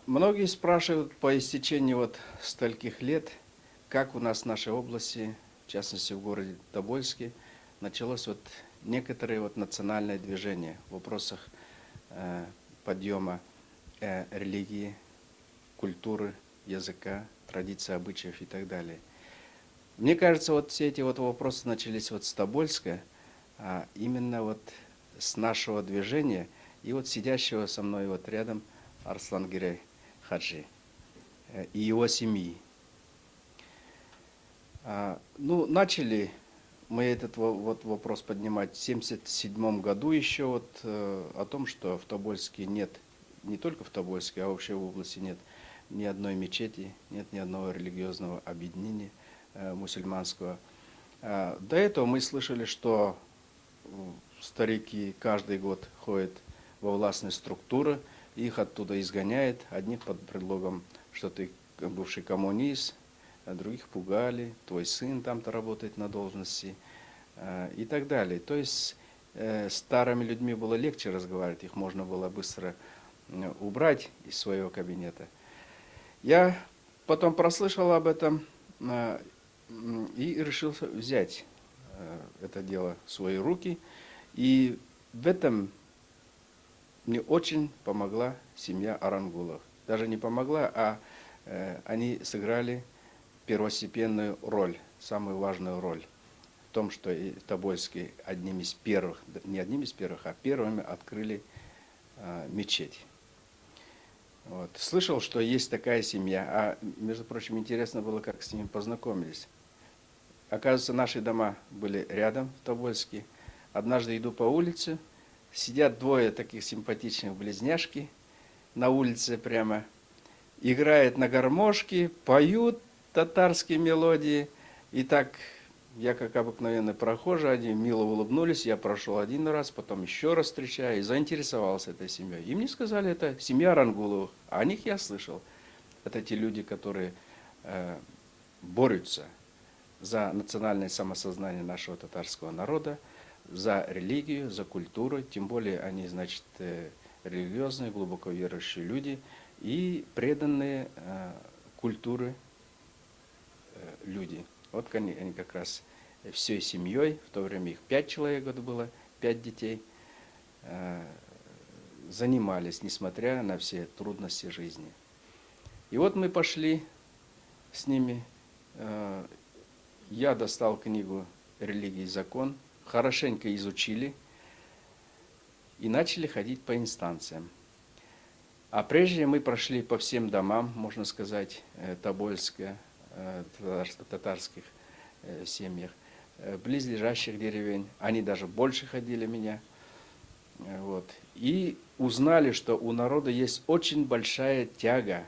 Многие спрашивают по истечении вот стольких лет, как у нас в нашей области, в частности в городе Тобольске, началось вот некоторое вот национальное движение в вопросах подъема религии, культуры, языка, традиций, обычаев и так далее. Мне кажется, вот все эти вот вопросы начались вот с Тобольска, а именно вот с нашего движения и вот сидящего со мной вот рядом Арслан Гирей Хаджи и его семьи. Ну, начали мы этот вот вопрос поднимать в 1977 году еще вот, о том, что в Тобольске нет, не только в Тобольске, а вообще в области нет ни одной мечети, нет ни одного религиозного объединения мусульманского. До этого мы слышали, что старики каждый год ходят во властные структуры, их оттуда изгоняют, одних под предлогом, что ты бывший коммунист, а других пугали, твой сын там-то работает на должности и так далее. То есть старыми людьми было легче разговаривать, их можно было быстро убрать из своего кабинета. Я потом прослышал об этом и решил взять это дело в свои руки. И в этом мне очень помогла семья Арангулов. Даже не помогла, а они сыграли первостепенную роль, самую важную роль в том, что и в Тобольске одним из первых, не одним из первых, а первыми открыли мечеть. Вот. Слышал, что есть такая семья, а, между прочим, интересно было, как с ними познакомились. Оказывается, наши дома были рядом в Тобольске. Однажды иду по улице, сидят двое таких симпатичных близняшки на улице прямо, играют на гармошке, поют татарские мелодии. И так я, как обыкновенный прохожий, они мило улыбнулись, я прошел один раз, потом еще раз встречаю и заинтересовался этой семьей. И мне сказали, это семья Арангуловых. А о них я слышал. Это те люди, которые борются за национальное самосознание нашего татарского народа, за религию, за культуру, тем более они, значит, религиозные, глубоко верующие люди и преданные культуры люди. Вот они как раз всей семьей, в то время их 5 человек вот было, 5 детей, занимались, несмотря на все трудности жизни. И вот мы пошли с ними. Я достал книгу «Религия и закон», хорошенько изучили и начали ходить по инстанциям. А прежде мы прошли по всем домам, можно сказать, Тобольска, татарских семьях, близлежащих деревень. Они даже больше ходили меня. Вот. И узнали, что у народа есть очень большая тяга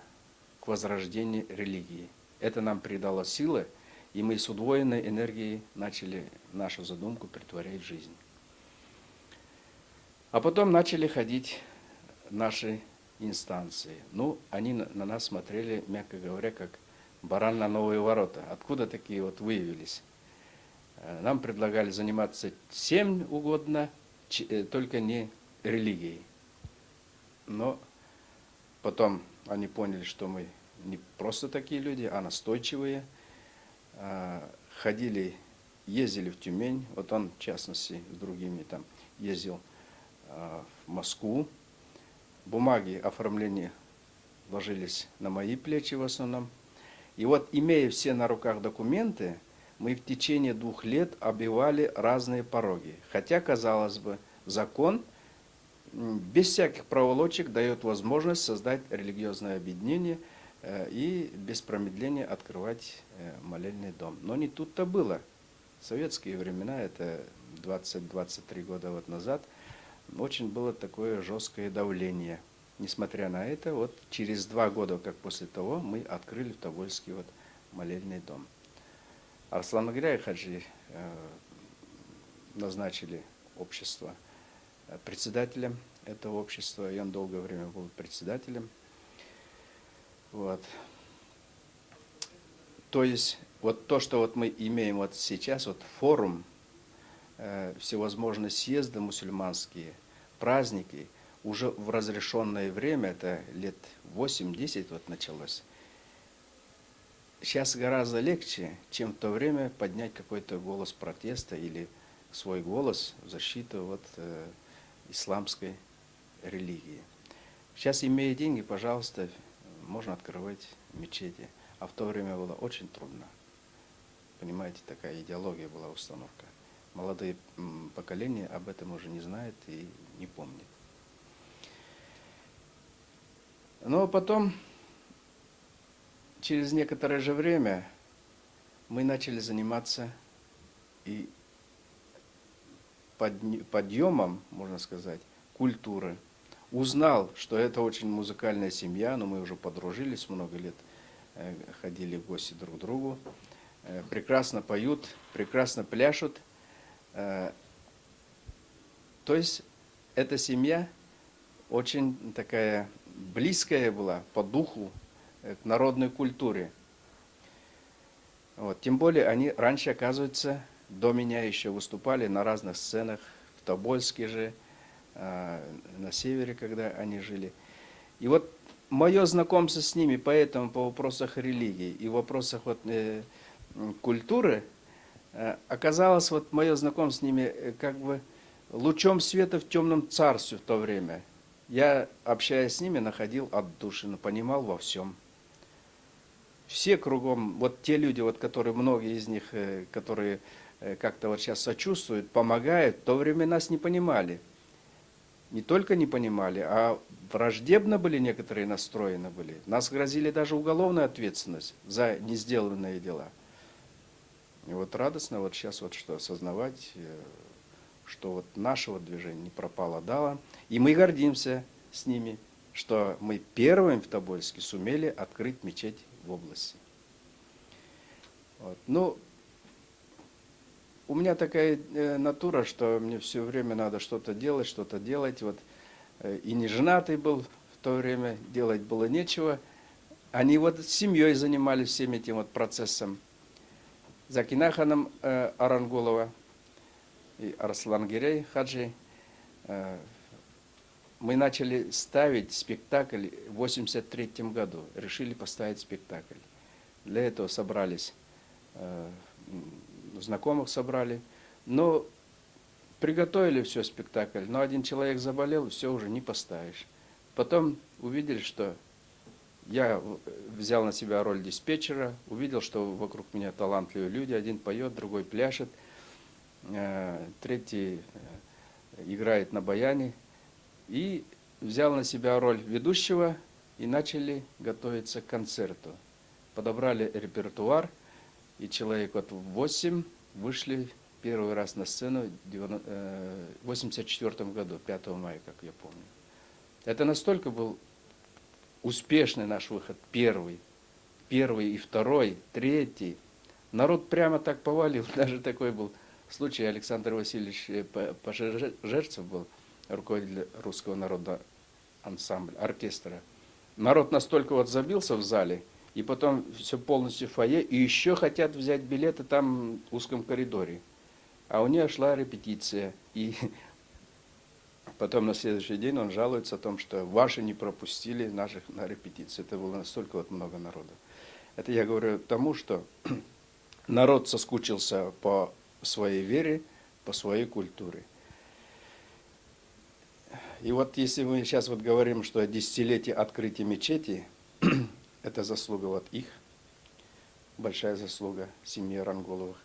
к возрождению религии. Это нам придало силы, и мы с удвоенной энергией начали нашу задумку претворять в жизнь. А потом начали ходить наши инстанции. Ну, они на нас смотрели, мягко говоря, как баран на новые ворота. Откуда такие вот выявились? Нам предлагали заниматься всем угодно, только не религией. Но потом они поняли, что мы не просто такие люди, а настойчивые. Ходили, ездили в Тюмень, вот он, в частности, с другими там ездил в Москву. Бумаги оформления ложились на мои плечи в основном. И вот, имея все на руках документы, мы в течение 2 лет обивали разные пороги. Хотя, казалось бы, закон без всяких проволочек дает возможность создать религиозное объединение и без промедления открывать молельный дом. Но не тут-то было. В советские времена, это 20-23 года вот назад, очень было такое жесткое давление. Несмотря на это, вот через 2 года, как после того, мы открыли в Тобольске вот молельный дом. Арслана Гиряя Хаджи назначили общество председателем этого общества, и он долгое время был председателем. Вот. То есть вот то, что вот мы имеем вот сейчас, вот форум, всевозможные съезды мусульманские, праздники, уже в разрешенное время, это лет 8-10 вот началось, сейчас гораздо легче, чем в то время поднять какой-то голос протеста или свой голос в защиту вот, исламской религии. Сейчас, имея деньги, пожалуйста, можно открывать мечети. А в то время было очень трудно. Понимаете, такая идеология была, установка. Молодые поколения об этом уже не знают и не помнят. Но потом, через некоторое же время, мы начали заниматься и подъемом, можно сказать, культуры. Узнал, что это очень музыкальная семья, но мы уже подружились, много лет ходили в гости друг к другу. Прекрасно поют, прекрасно пляшут. То есть эта семья очень такая близкая была по духу к народной культуре. Вот. Тем более они раньше, оказывается, до меня еще выступали на разных сценах, в Тобольске же, на севере, когда они жили. И вот мое знакомство с ними, поэтому по вопросах религии и вопросах вот, культуры, оказалось вот мое знакомство с ними как бы лучом света в темном царстве в то время. Я, общаясь с ними, находил отдушину, понимал во всем. Все кругом, вот те люди, вот, которые, многие из них, которые как-то вот сейчас сочувствуют, помогают, в то время нас не понимали. Не только не понимали, а враждебно были некоторые настроены были. Нас грозили даже уголовная ответственность за несделанные дела. И вот радостно вот сейчас вот что осознавать, что вот наше вот движение не пропало даром. И мы гордимся с ними, что мы первыми в Тобольске сумели открыть мечеть в области. Вот. Ну, у меня такая натура, что мне все время надо что-то делать, Вот. И не женатый был в то время, делать было нечего. Они вот с семьей занимались всем этим вот процессом. Закина ханым Арангулова и Арслан Гирей Хаджи. Мы начали ставить спектакль в 1983 году. Решили поставить спектакль. Для этого собрались, знакомых собрали. Но приготовили все спектакль, но один человек заболел, все уже не поставишь. Потом увидели, что я взял на себя роль диспетчера, увидел, что вокруг меня талантливые люди, один поет, другой пляшет, третий играет на баяне. И взял на себя роль ведущего, и начали готовиться к концерту. Подобрали репертуар, и человек вот 8 вышли первый раз на сцену в 1984 году, 5 мая, как я помню. Это настолько был успешный наш выход, первый и второй, третий. Народ прямо так повалил, даже такой был случай. Александр Васильевич Пожежерцев был руководитель русского народного ансамбля, оркестра. Народ настолько вот забился в зале, и потом все полностью в фойе, и еще хотят взять билеты там в узком коридоре. А у нее шла репетиция. И потом на следующий день он жалуется о том, что ваши не пропустили наших на репетицию. Это было настолько вот много народа. Это я говорю тому, что народ соскучился по своей вере, по своей культуре. И вот если мы сейчас вот говорим, что десятилетие открытия мечети, это заслуга вот их, большая заслуга семьи Арангуловых.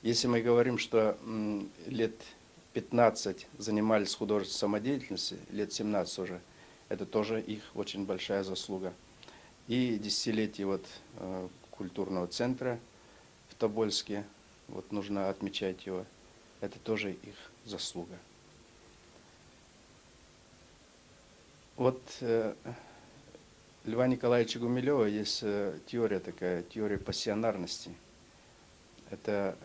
Если мы говорим, что лет 15 занимались художественной самодеятельностью, лет 17 уже, это тоже их очень большая заслуга. И десятилетие вот культурного центра в Тобольске, вот нужно отмечать его, это тоже их заслуга. Вот Льва Николаевича Гумилева есть теория такая, теория пассионарности. Это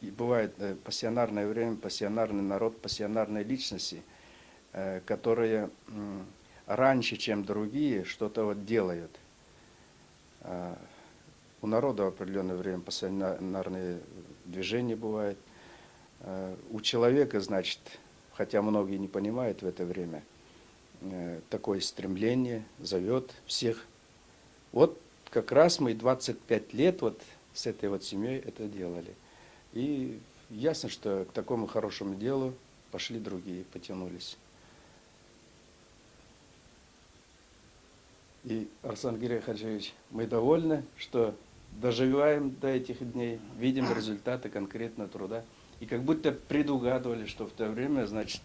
и бывает пассионарное время, пассионарный народ, пассионарные личности, которые раньше, чем другие, что-то вот делают. У народа в определенное время пассионарные движения бывают. У человека, значит, хотя многие не понимают в это время, такое стремление, зовет всех. Вот как раз мы 25 лет вот с этой вот семьей это делали. И ясно, что к такому хорошему делу пошли другие, потянулись. И, Арслан Гирей Хаджиевич, мы довольны, что доживаем до этих дней, видим результаты конкретно труда. И как будто предугадывали, что в то время, значит,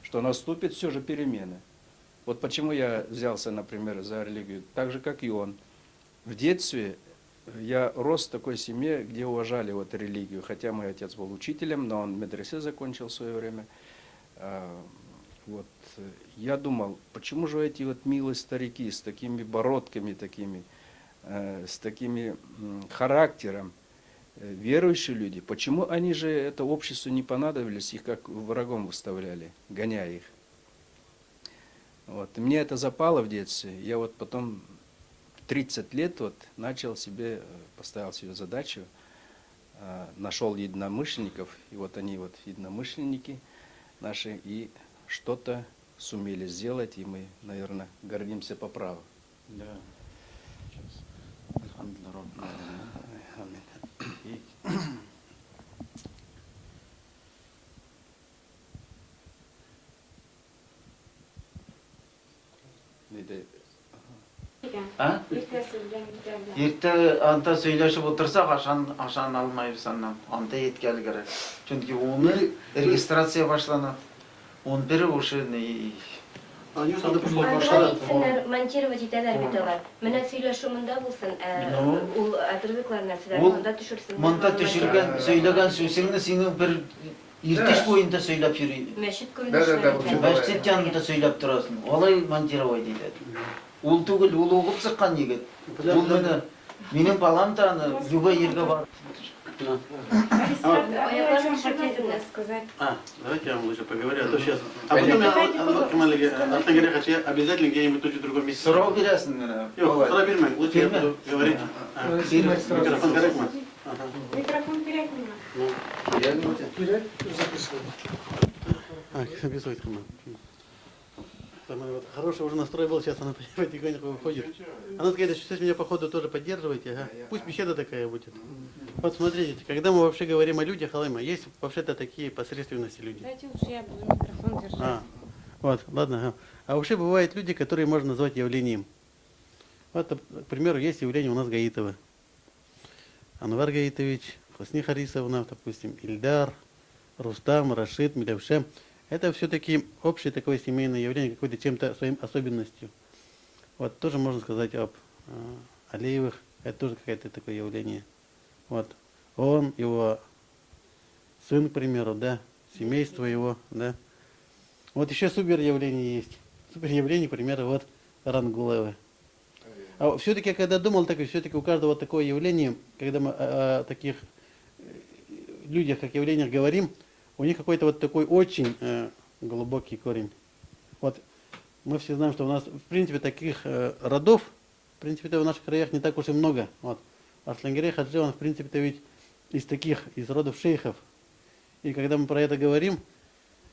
что наступит все же перемены. Вот почему я взялся, например, за религию, так же, как и он. В детстве я рос в такой семье, где уважали вот религию. Хотя мой отец был учителем, но он медресе закончил в свое время. Вот, я думал, почему же эти вот милые старики с такими бородками, такими, с такими характером, верующие люди, почему они же это обществу не понадобились, их как врагом выставляли, гоняя их. Вот. И мне это запало в детстве. Я вот потом в 30 лет вот начал себе, поставил себе задачу, нашел единомышленников, и вот они вот единомышленники наши, и что-то сумели сделать, и мы, наверное, гордимся по праву. Да. А? Иртә анда сөйләшеп утырсак, ашан алмайбыз аннан. Анда еткәл кирәк. Чөнки уны регистрация башлана. 11 уже не. Монтировать итәләр бит алар. Менә сөйләшү монда булсын, ул отрывоклар нәрсәләр монда төшерсен. Монда төшергән, сөйләгән сүзеңне синең бер Иртеш буенда сөйләп йөри. Мәчет күренешләре. Мәчет янында сөйләп торасың. Алай монтировать итә. Ул түгел, ул угып чыккан егет. Ул менә минем балам да аны любой җиргә бар. А, давайте я вам лучше поговорю, а то сейчас. А потом я Арслан обязательно где-нибудь тоже в другом месте. Сорау бирәсең менә. Юк, сорау бирмәм, лучше я буду говорить. Микрофон кирәкме? Микрофон кирәкме? Кирәк, записывай. А, записывать. Хороший уже настрой был, сейчас она потихоньку выходит. Она говорит, что сейчас меня по ходу тоже поддерживаете. Ага. Пусть беседа такая будет. Вот смотрите, когда мы вообще говорим о людях, Алайма, есть вообще-то такие посредственности люди. Дайте лучше я буду микрофон держать. А, вот, ладно. Ага. А вообще бывают люди, которые можно назвать явлением. Вот, к примеру, есть явление у нас Гаитова. Анвар Гаитович, Хусни Харисовна, допустим, Ильдар, Рустам, Рашид, Милявшем. Это все-таки общее такое семейное явление, какой-то чем-то своим особенностью. Вот тоже можно сказать об Алиевых, это тоже какое-то такое явление. Вот он, его сын, к примеру, да, семейство его, да. Вот еще супер явление есть. Супер явление, к примеру, вот Рангуловы. А все-таки, когда думал, так все-таки у каждого такое явление, когда мы о таких людях, как явлениях говорим, у них какой-то вот такой очень глубокий корень. Вот мы все знаем, что у нас, в принципе, таких родов, в принципе, в наших краях не так уж и много. Вот. Арслангирей Хаджи, он, в принципе-то, ведь из таких, из родов шейхов. И когда мы про это говорим,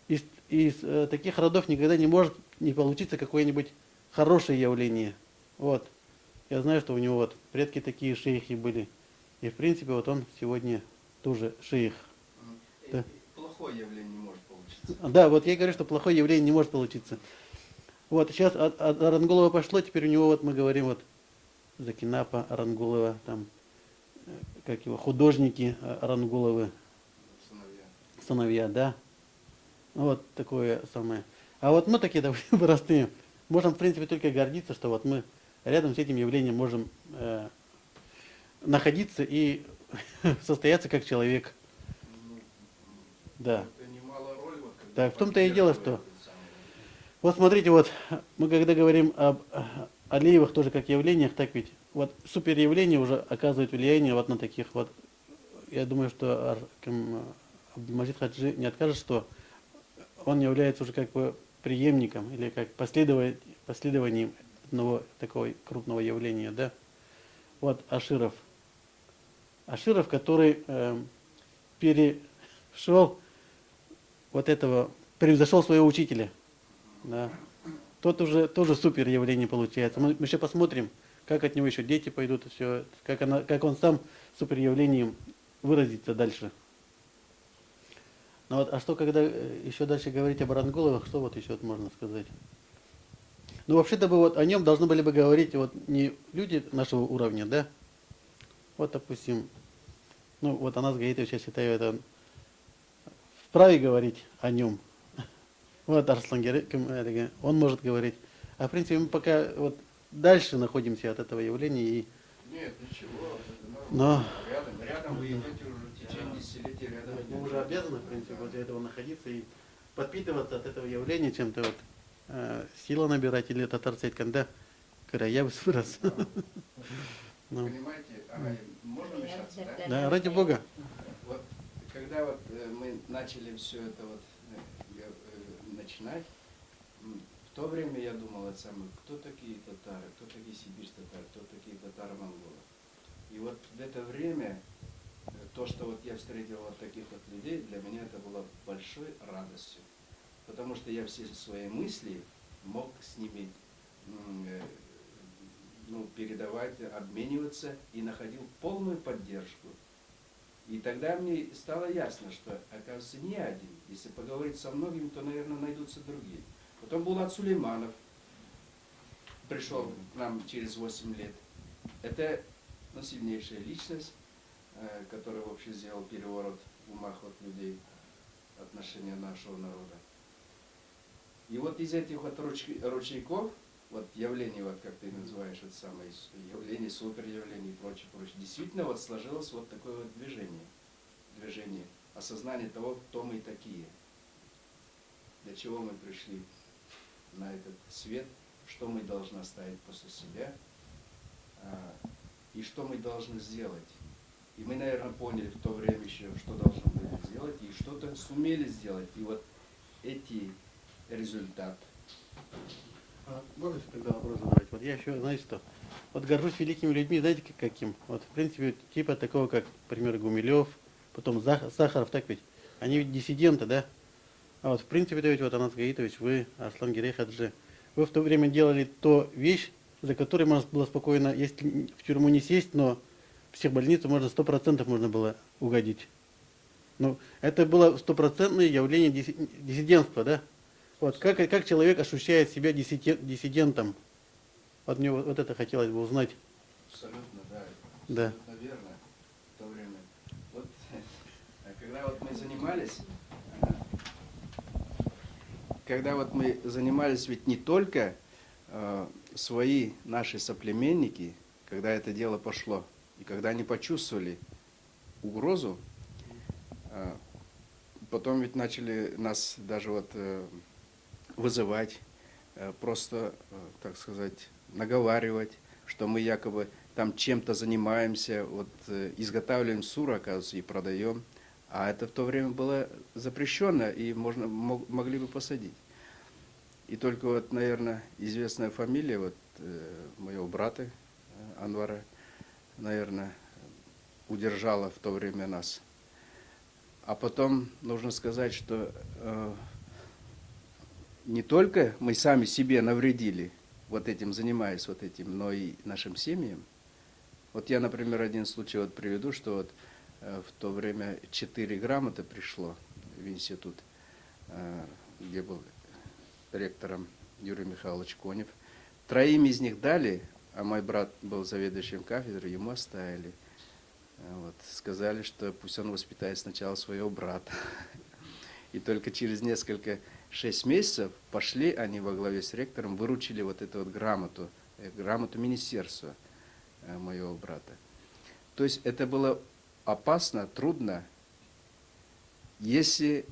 из таких родов никогда не может не получиться какое-нибудь хорошее явление. Вот. Я знаю, что у него вот предки такие шейхи были. И, в принципе, вот он сегодня тоже шейх. Да. Плохое явление не может получиться. Да, вот я и говорю, что плохое явление не может получиться. Вот сейчас от Арангулова пошло, теперь у него вот мы говорим вот Закинапа Арангулова, там, как его, художники Арангуловы. Сыновья. Сыновья, да. Вот такое самое. А вот мы такие довольно простые, можем, в принципе, только гордиться, что вот мы рядом с этим явлением можем находиться и состояться как человек. Да. Это немалая роль, вот, так, в том-то и дело, что... Вот смотрите, вот мы когда говорим об Алиевых тоже как явлениях, так ведь вот супер явление уже оказывает влияние вот на таких вот. Я думаю, что Абдульмаджид Хаджи не откажет, что он является уже как бы преемником или как последованием одного такого крупного явления, да? Вот Аширов. Аширов, который перешел вот этого, превзошел своего учителя. Да. Тот уже тоже супер явление получается. Мы еще посмотрим, как от него еще дети пойдут, все, как он сам супер явлением выразится дальше. Ну вот, а что, когда еще дальше говорить о Барангуловых, что вот еще вот можно сказать? Ну, вообще-то бы вот о нем должны были бы говорить вот не люди нашего уровня, да? Вот, допустим, ну вот Анас Гаитович, я считаю, это вправе говорить о нем. Вот Арслан Герек, он может говорить. А в принципе мы пока вот дальше находимся от этого явления. И... Нет, ничего. Но... Рядом вы идете уже в течение десятилетий рядом. Мы уже обязаны, в принципе, возле этого находиться и подпитываться от этого явления чем-то вот. Сила набирать или татарцы когда я вырос. Понимаете, можно мешаться, да? Да, ради бога. Вот когда вот мы начали все это вот начинать, в то время я думал, это самое, кто такие татары, кто такие сибирские татары, кто такие татаро-монголы. И вот в это время то, что вот я встретил вот таких вот людей, для меня это было большой радостью. Потому что я все свои мысли мог с ними, ну, передавать, обмениваться и находил полную поддержку. И тогда мне стало ясно, что, оказывается, не один. Если поговорить со многими, то, наверное, найдутся другие. Потом Булат Сулейманов пришел к нам через 8 лет. Это, ну, сильнейшая личность, которая вообще сделала переворот в умах вот людей, отношения нашего народа. И вот из этих вот ручейков, вот явление, вот как ты называешь, это самое явление, суперявление и прочее, прочее, действительно вот сложилось вот такое вот движение, осознание того, кто мы такие, для чего мы пришли на этот свет, что мы должны оставить после себя и что мы должны сделать. И мы, наверное, поняли в то время еще, что должны были сделать, и что-то сумели сделать. И вот эти результаты. А можно тогда вопрос задавать? Вот я еще, знаете что, вот горжусь великими людьми, знаете, каким? Вот, в принципе, типа такого, как, к примеру, Гумилев, потом Сахаров, так ведь? Они ведь диссиденты, да? А вот, в принципе, это ведь вот Анас Гаитович, вы, Арслан Гирей Хаджи, вы в то время делали ту вещь, за которой можно было спокойно, если в тюрьму не сесть, но в психбольницу можно 100% можно было угодить. Ну, это было стопроцентное явление диссидентства, да? Вот как человек ощущает себя диссидентом? Вот мне вот это хотелось бы узнать. Абсолютно, да. Абсолютно верно. В то время. Вот, когда вот мы занимались, ведь не только свои наши соплеменники, когда это дело пошло, и когда они почувствовали угрозу, потом ведь начали нас даже вот вызывать, просто, так сказать, наговаривать, что мы якобы там чем-то занимаемся, вот изготавливаем сур, оказывается, и продаем. А это в то время было запрещено, и можно, могли бы посадить. И только вот, наверное, известная фамилия вот, моего брата Анвара, наверное, удержала в то время нас. А потом нужно сказать, что не только мы сами себе навредили, вот этим занимаясь, вот этим, но и нашим семьям. Вот я, например, один случай вот приведу, что вот в то время 4 грамоты пришло в институт, где был ректором Юрий Михайлович Конев. 3 из них дали, а мой брат был заведующим кафедрой, ему оставили. Вот, сказали, что пусть он воспитает сначала своего брата. И только через несколько, 6 месяцев пошли они во главе с ректором, выручили вот эту вот грамоту, грамоту министерства моего брата. То есть это было опасно, трудно. Если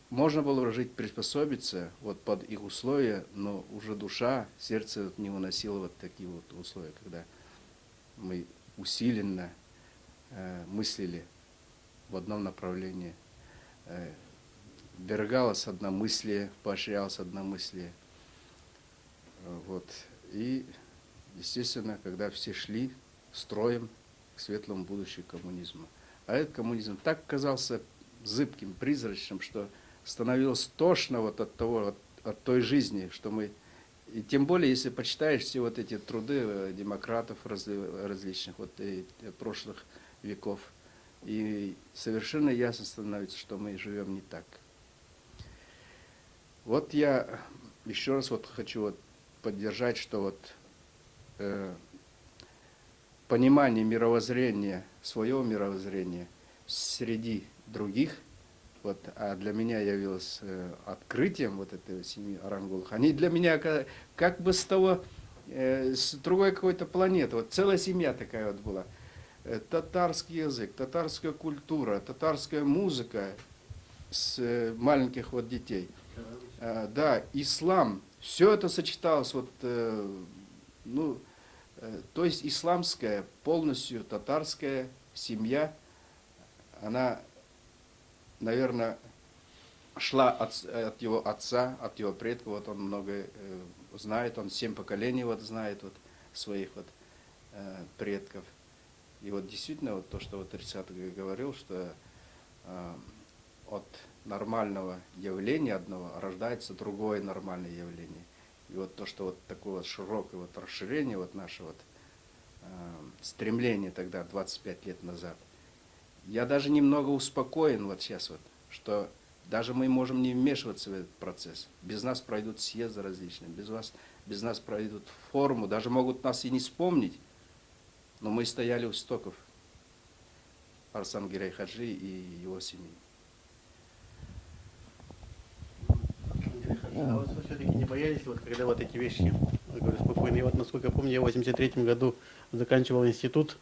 можно было жить, приспособиться вот под их условия, но уже душа, сердце не выносило вот такие вот условия, когда мы усиленно мыслили в одном направлении, вергалось одномыслие, поощрялось одномыслие. Вот. И, естественно, когда все шли строем к светлому будущему коммунизма. А этот коммунизм так казался зыбким, призрачным, что становилось тошно вот от того, от той жизни, что мы И тем более, если почитаешь все вот эти труды демократов различных вот, и прошлых веков, и совершенно ясно становится, что мы живем не так. Вот я еще раз вот хочу вот поддержать, что вот понимание мировоззрения, своего мировоззрения среди других, вот, а для меня явилось открытием вот этой семьи Арангулов. Они для меня как бы с того, с другой какой-то планеты. Вот целая семья такая вот была. Татарский язык, татарская культура, татарская музыка с маленьких вот детей. Да, ислам. Все это сочеталось, вот, ну, то есть исламская, полностью татарская семья, она, наверное, шла от его отца, от его предков, вот он многое знает, он 7 поколений вот знает вот своих вот предков. И вот действительно вот то, что вот Рисат говорил, что от нормального явления одного рождается другое нормальное явление. И вот то, что вот такое вот широкое вот расширение вот наше вот стремление тогда, 25 лет назад, я даже немного успокоен вот сейчас вот, что даже мы можем не вмешиваться в этот процесс. Без нас пройдут съезды различные, без нас пройдут форумы, даже могут нас и не вспомнить, но мы стояли у истоков Арслан Гирей Хаджи и его семьи. А вот вы все-таки не боялись, вот, когда вот эти вещи, я говорю, спокойно. Я вот, насколько помню, я в 83-м году заканчивал институт,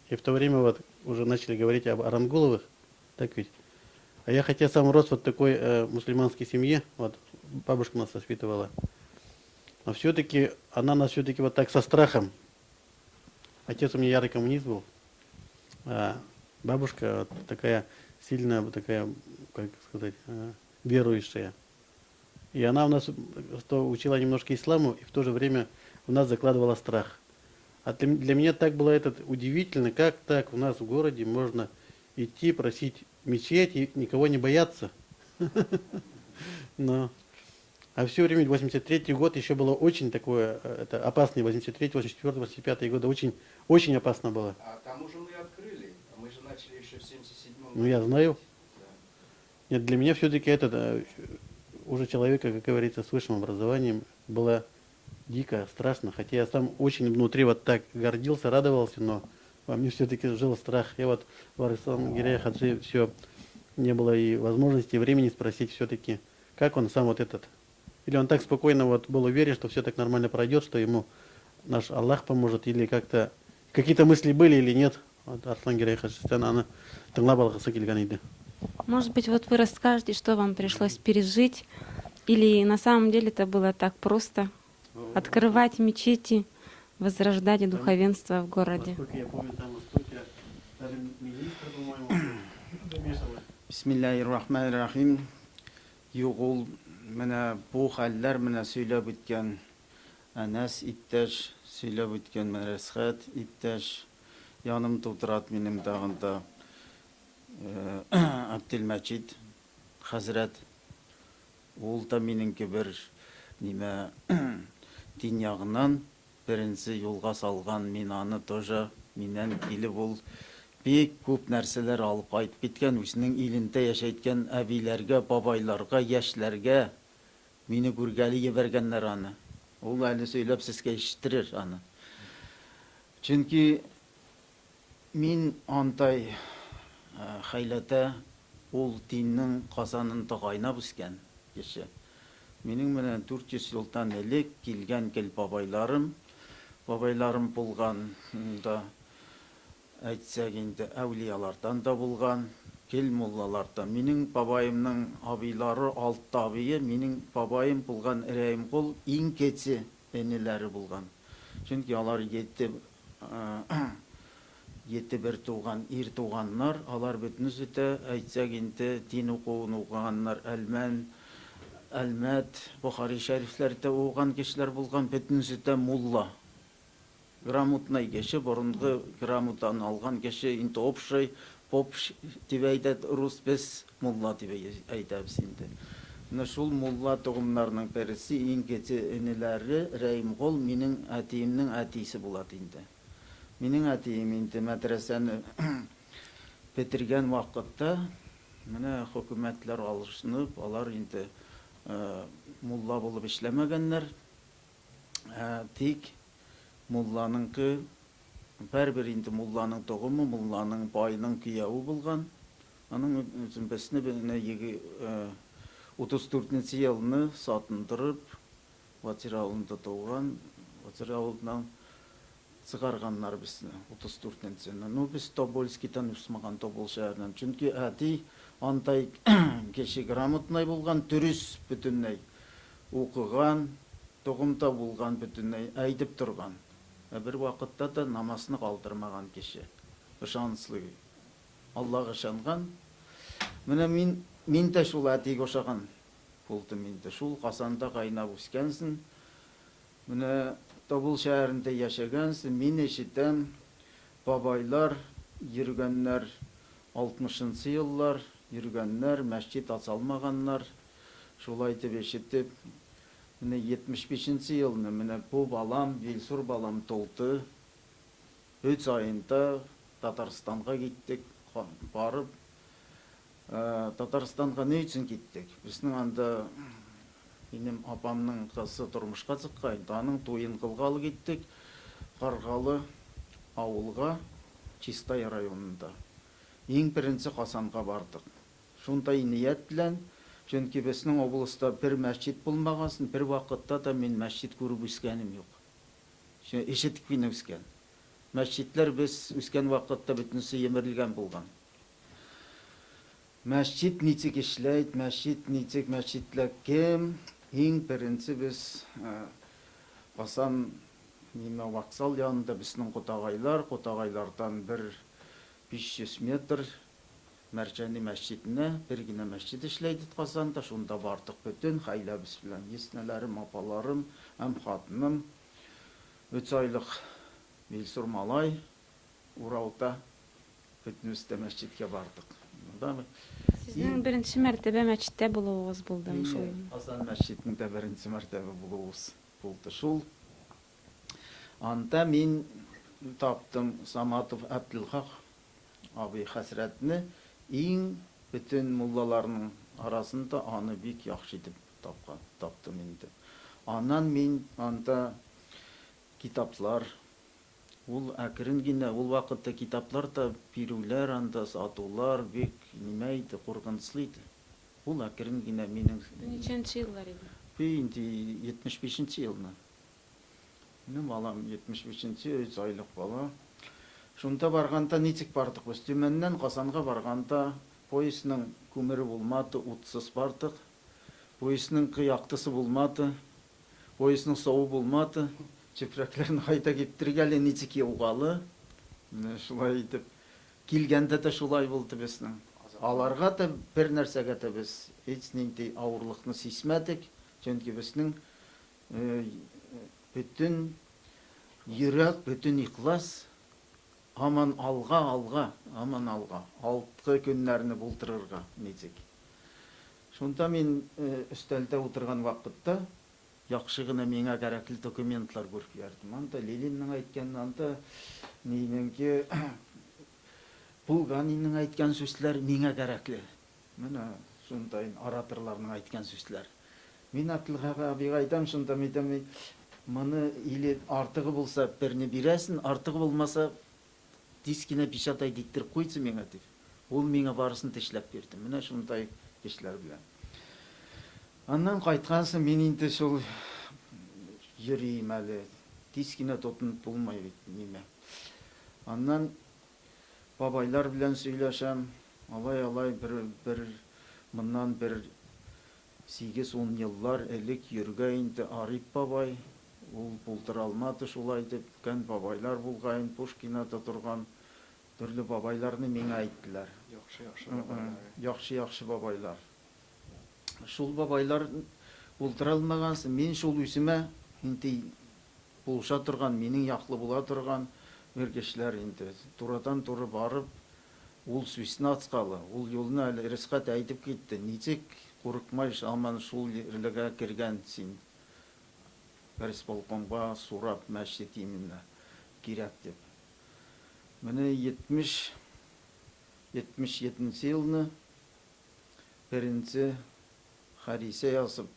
и в то время вот уже начали говорить об Арангуловых, так ведь? А я хотя сам рос вот такой мусульманской семье, вот бабушка нас воспитывала, но все-таки она нас все-таки вот так со страхом. Отец у меня ярый коммунист был, а бабушка вот такая сильная, вот такая, как сказать, верующая. И она у нас что, учила немножко исламу, и в то же время у нас закладывала страх. А для меня так было это удивительно, как так у нас в городе можно идти просить мечеть и никого не бояться. Но. А все время 83-й год еще было очень такое, это опасный, 83-й, 84-й, 85-й годы, очень, очень опасно было. А там уже мы открыли, а мы же начали еще в 77-м. Ну я знаю. Да. Нет, для меня все-таки это, уже человека, как говорится, с высшим образованием, было дико, страшно. Хотя я сам очень внутри вот так гордился, радовался, но во мне все-таки жил страх. Я вот в Арслан Гирей Хаджи все, не было и возможности, и времени спросить все-таки, как он сам вот этот. Или он так спокойно вот был уверен, что все так нормально пройдет, что ему наш Аллах поможет, или как-то какие-то мысли были или нет. Вот Арслан Гирей Хаджи, она тыңлап алгысы килгән иде. Может быть, вот вы расскажете, что вам пришлось пережить, или на самом деле это было так просто? Открывать мечети, возрождать духовенство в городе. Насколько я помню, там столько, даже министр, по-моему, замешивали. Бисмиллахир-рахманир-рахим. Юк, ул менә бу хәлләр менә сөйләп үткән Әнәс иптәш, сөйләп үткән менә Рәсхәт иптәш, яным тутырат минем тагын да Абделмәҗид хәзрәт. Ул да минеңке бер нимә дин ягыннан беренче юлга салган, мин аны тоже миннән килеп ул бик күп нәрсәләр алып кайтып киткән, үзенең илендә яшәйткән әбиләргә, бабайларга, яшьләргә мине күргәле ебәргәннәр аны. Ул әле сөйләп сезгә ишеттерер аны. Чөнки мин андай хәйләтә ул диннең казанында кайнап үскән кеше. Минем менә 400 елдан элек килгән гел бабайларым, бабайларым булган да, әйтсәк инде әүлиялардан да булган, гел муллалардан. Минем бабаемның абыйлары, алты абые, минем бабаем булган Рәимгол иң кече энеләре булган. Чөнки алар ете бер туган, ир туганнар, алар бөтенесе дә, әйтсәк инде, дин укуын укыганнар, Әлмән, Әлмәт, Бохари шәрифләрдә укыган кешеләр булган, бөтенесе дә мулла. Грамотный кеше, борынгы грамотаны алган кеше, инде общий, поп дип әйтә рус, без мулла дип әйтәбез инде. Менә шул мулла тогымнарның берсе, иң кече энеләре Рәимгол минең әтиемнең әтисе булат инде. Минең әтием инде мәдрәсәне бетергән вакытта, менә хөкүмәтләр алышынып, алар инде мулла булып эшләмәгәннәр. Тик мулланыңкы бәрбер инде мулланың тогымы, мулланың байның кияве булган. Аның өчен безне менә 34 нче елны сатындырып, Ватир авылында туган, Ватир авылыннан чыгарганнар безне 34 нчене. Ну, без Тобольскидан үсмәгән, Тобол шәһәреннән. Чөнки әти андай кеше грамотный булган, дөрес бөтенләй укыган, тогымта булган бөтенләй, әйтеп торган. Ә бер вакытта да намазны калдырмаган кеше. Ышанычлы. Аллага ышанган. Менә мин дә шул әтигә ошаган булдым инде. Шул Казанда кайнап үскәнсең. Менә Тобол шәһәрендә яшәгәнсең. Мин ишетәм, бабайлар йөргәннәр 60 еллар йөргәннәр, мәчет ачалмаганнар. Шулай итеп ишетеп, менә 75 елны менә бу балам, Вилсур балам тулды. 3 аенда Татарстанга киттек, барып, Татарстанга ни өчен киттек? Безнең анда минем апамның кызы тормышка чыккан, аның туен кылгалы киттек. Каргалы авылга, Чистай районында. Иң беренче Казанга бардык. Шундай ният белән, чөнки безнең областьта бер мәчет булмагасын, бер вакытта да мин мәчет күреп үскәнем юк. Ишетеп кенә үскән. Мәчетләр без үскән вакытта бөтенесе емерелгән булган. Мәчет ничек эшләйт, мәчет ничек, мәчетләр кем? Иң беренче без Казан ниме вокзал янында безнең Котагайлар, Котагайлардан бер 500 метр Мәрҗани мәчетенә, бер генә мәчет эшләй ди Казанда, шунда бардык бөтен гаиләбез белән, еснәләрем, апаларым һәм хатыным. 3 айлык Вилсур малай Уралда бөтенебез дә мәчеткә бардык. Сезнең беренче мәртәбә мәчеттә булуыгыз булдымы шул? Казан мәчетендә беренче мәртәбә булуыбыз булды шул. Анда мин таптым Саматов Әбделхак абый хәзрәтне, иң бөтен муллаларның арасында аны бик яхшы итеп тапкан, таптым инде. Аннан мин анда китаплар, ул әкрен генә, ул вакытта китаплар да бирүләр анда, сатулар бик нимә иде, куркынычлы иде. Ул әкрен генә минем... Ничәнче еллар иде? Бу инде 75 елны. Минем балам 75-нче, 3 айлык бала. Шунда барганда ничек бардык без? Төмәннән Казанга барганда поездның күмере булмады, утсыз бардык. Поездның яктысы булмады, поездның суы булмады. Чүпрәкләрне кайда киптергәле, ничек югалы. Менә шулай итеп килгәндә дә шулай булды безнең. Аларга да бер нәрсәгә дә без һич нинди авырлыкны сизмәдек, чөнки безнең бөтен йөрәк, бөтен ихлас һаман алга, алга, һаман алга, алткы көннәрне булдырырга ничек. Шунда мин өстәлдә утырган вакытта яхшы гына миңа кәрәкле документлар күреп йөрдем. Анда Ленинның әйткән, анда нинеңке Булганинның әйткән сүзләр миңа кәрәкле. Менә шундай ораторларның әйткән сүзләр. Мин Әбделхак абыйга әйтәм шунда, мин әйтәм, моны или артыгы булса берне бирәсен, артыгы булмаса тиз генә печатать иттереп куйсы миңа дип. Ул миңа барысын тешләп бирде. Менә шундай кешеләр белән. Аннан кайткан соң мин инде шул йөрим әле. Тиз генә тотынып булмый бит нимә. Аннан бабайлар белән сөйләшәм. Алай-алай бер моннан бер 8-10 еллар элек йөргә инде Ариф бабай. Ул булдыра алмады шулай дип. Кән бабайлар булган, Пушкинада торган төрле бабайларны миңа әйттеләр. Яхшы-яхшы бабайлар. Яхшы-яхшы бабайлар. Шул бабайлар булдыра алмагансың, мин шул үземә инде булыша торган, минең яклы була торган бер кешеләр инде. Турыдан-туры барып, ул сүзне ачкалы, ул юлны әле Рисхат әйтеп китте. Ничек Курыкмай, һаман шул җирлегә кергән син. Горисполкомга сорап мәчет именно кирәк дип. Менә 70 77 елны беренче хәрисә язып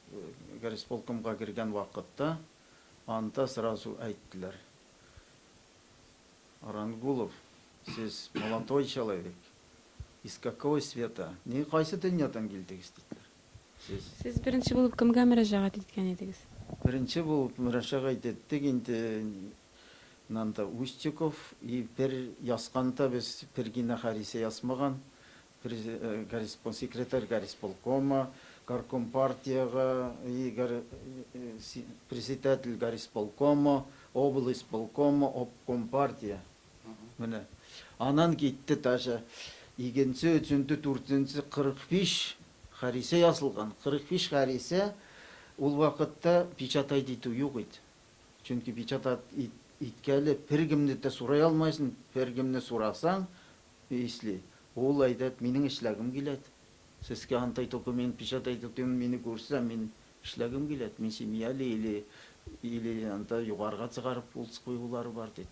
горисполкомга кергән вакытта анда сразу әйттеләр. Арангулов, сез молодой человек. Из какого света? Не кайсы дөньядан килдегез диделәр. Сез. Сез беренче булып кемгә мөрәҗәгать иткән идегез? Беренче булып мөрәҗәгать иттек инде Нанда Устюков и бер язганда без бер генә хәрисә язмаган, секретарь горисполкома, горком партияга и председатель горисполкома, облисполкома, обком партия. Менә. Аннан китте даже икенче, өченче, дүртенче, 45 хәрисә язылган. 45 хәрисә ул вакытта печатать итү юк иде. Чөнки печатать иткәле бер кемне дә сорай алмайсың, бер кемне сорасаң, если ул әйтәт, минем эшләгем киләт. Сезгә андай документ печатать итү мине күрсә, мин эшләгем киләт. Мин семьялы или анда югарыга чыгарып кул куюлары бар диде.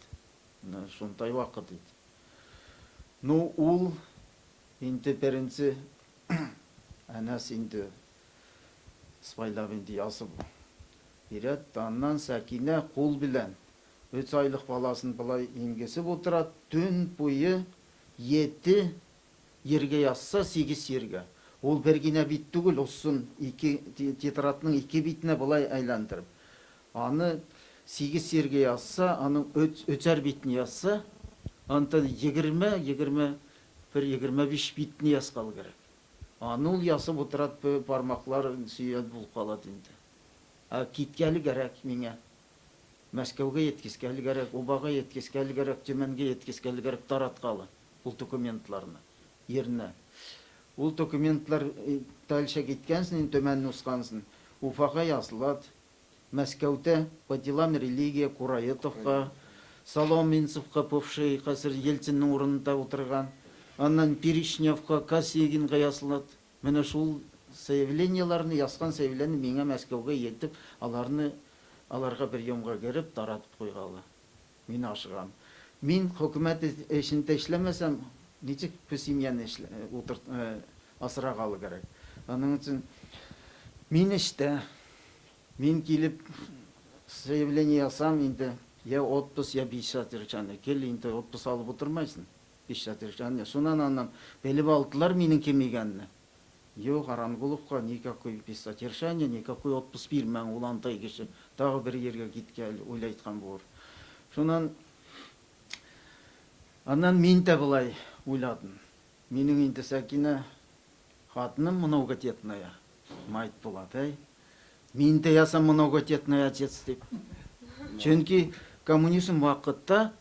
Менә шундай вакыт иде. Ну, ул инде беренче Әнәс инде спайлап инде язып бирәт. Аннан Сәкинә кул белән 3 айлык баласын болай имгесеп утыра, төн буе 7 ергә язса, 8 ергә. Ул бер генә бит түгел, озын ике тетрадның ике битенә болай әйләндереп. Аны 8 ергә язса, аның өчәр битне язса, анда 20, 21, 25 битне язган кирәк. Аны ул язып утыра, бармаклар сөяк булып кала инде. Ә киткәле кирәк миңа. Мәскәүгә yetkizгәле кирәк, Убага yetkizгәле кирәк, Төмәнгә yetkizгәле кирәк тараткалы ул документларны еренә. Ул документлар дальше киткәнсен, Төмәнне узгансың. Уфага язылады. Мәскәүдә по делам религия Кураетовка, Соломенцевка, бывший хәзер Ельцинның урынында утырган, аннан Перечневка, Косыгинга язылады. Менә шул заявлениеләрне, язган заявление миңа Мәскәүгә йетеп, аларны аларга приемга кереп таратып куйгалы. Мин ашыгам. Мин хөкүмәт эшендә эшләмәсәм, ничек бу семьяны утырт асрагалы кирәк. Аның өчен мин эштә, мин килеп заявление ясам инде, я отпуск, я без содержания. Кил инде отпуск алып утырмайсың. Без содержания. Шуннан аннан белеп алдылар минем кем икәнне. Юк, Арангуловка никакой без содержания, никакой отпуск бирмәң, ул андай кеше. Тагы бер ергә киткән, уйлайткан булыр. Шуннан аннан мин дә болай уйладым. Минем инде Сәкинә хатыным многодетная, мать була, әй. Мин дә язам многодетный отец дип. Чөнки коммунизм вакытта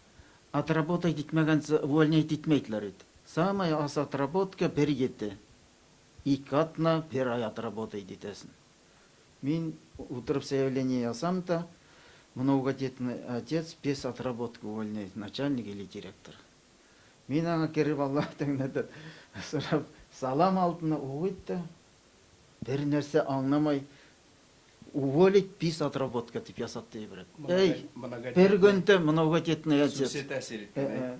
отработать итмәгән увольнять итмәйтләр иде. Самая аз отработка бер ете. Ике атна бер ай отработать итәсең. Мин утырып заявление язам да, многодетный отец без отработки увольняет начальник или директор. Мин аңа кереп Аллаһ Тәгаләдән сорап салам алтына укыйт та, бер нәрсә аңламай, уволить без отработка дип ясатты ибрәт. Эй, бер көндә многодетный отец. Сүзе тәэсир иткән.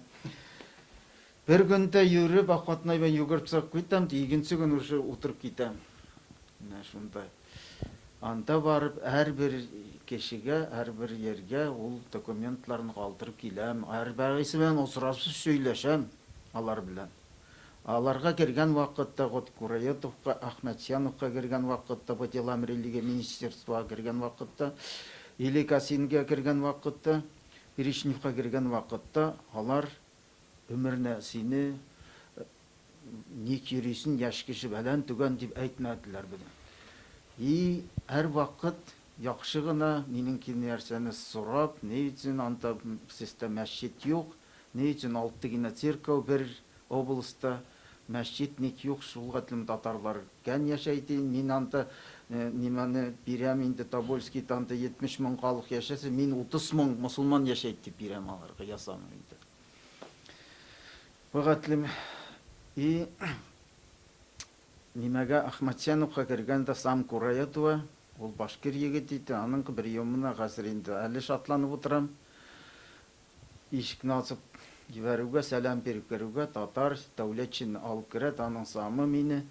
Бер көндә йөреп, акатнай белән йөгереп чыгып китәм, икенче көн уже утырып китәм. Менә шунда. Анда барып, һәрбер кешегә, һәрбер ергә ул документларны калдырып киләм. Һәрберсе белән очрашып сөйләшәм алар белән. Аларга кергән вакытта, вот Кураетовка, Ахмәтьяновка кергән вакытта, по делам религии министерствога кергән вакытта, или Касинга кергән вакытта, Перечневка кергән вакытта алар өмеренә сине ник йөрисең, яшь кеше белән түгән дип әйтмәделәр безне. И һәр вакыт яхшы гына минем нәрсәне сорап, ни өчен анда сездә мәчет юк, ни өчен алты генә церковь бер областьта, мәчет ник юк, шул хәтлем татарлар кән яшәйде, мин анда нимәне бирәм инде Тобольскийда анда 70 мең халык яшәсә, мин 30 мең мосылман яшәйт дип бирәм аларга, ясам инде. Бу хәтлем и Нимәгә Әхмәтҗановка кергәндә сам Кураетова, ул башкир егет иде, аның приемына хәзер инде әле шатланып утырам. Ишекне ачып җибәрүгә, сәлам биреп керүгә, татар Дәүләтшинны алып керә, аның самы мине.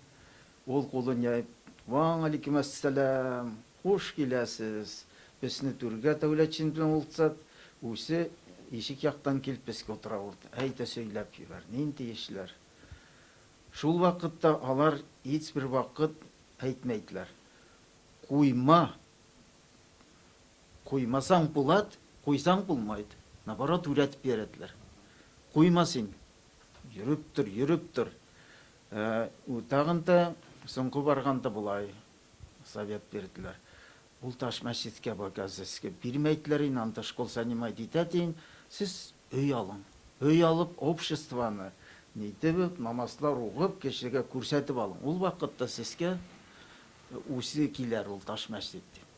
Ул кулын җәеп, Вәгаләйкүм әссәлам, хуш киләсез. Безне түргә Дәүләтшин белән ултсат, үзе ишек яктан килеп безгә утыра урды. Әйдә сөйләп җибәр, нинди эшләр? Шул вакытта алар һичбер вакыт әйтмәйделәр. Куйма! Куймасаң булат, куйсаң булмайд. Наоборот, үрәтеп бирәделәр. Куйма син. Йөреп тор, йөреп тор. Тагын да соңгы барганда болай совет бирделәр. Ул таш мәчеткә показывать бирмәйделәр инде, анда школ занимать итә дин. Сез өй алың. Өй алып, обществоны нитеп, намазлар укып, кешегә күрсәтеп алың. Ул вакытта сезгә үзе килер ул таш мәчет дип.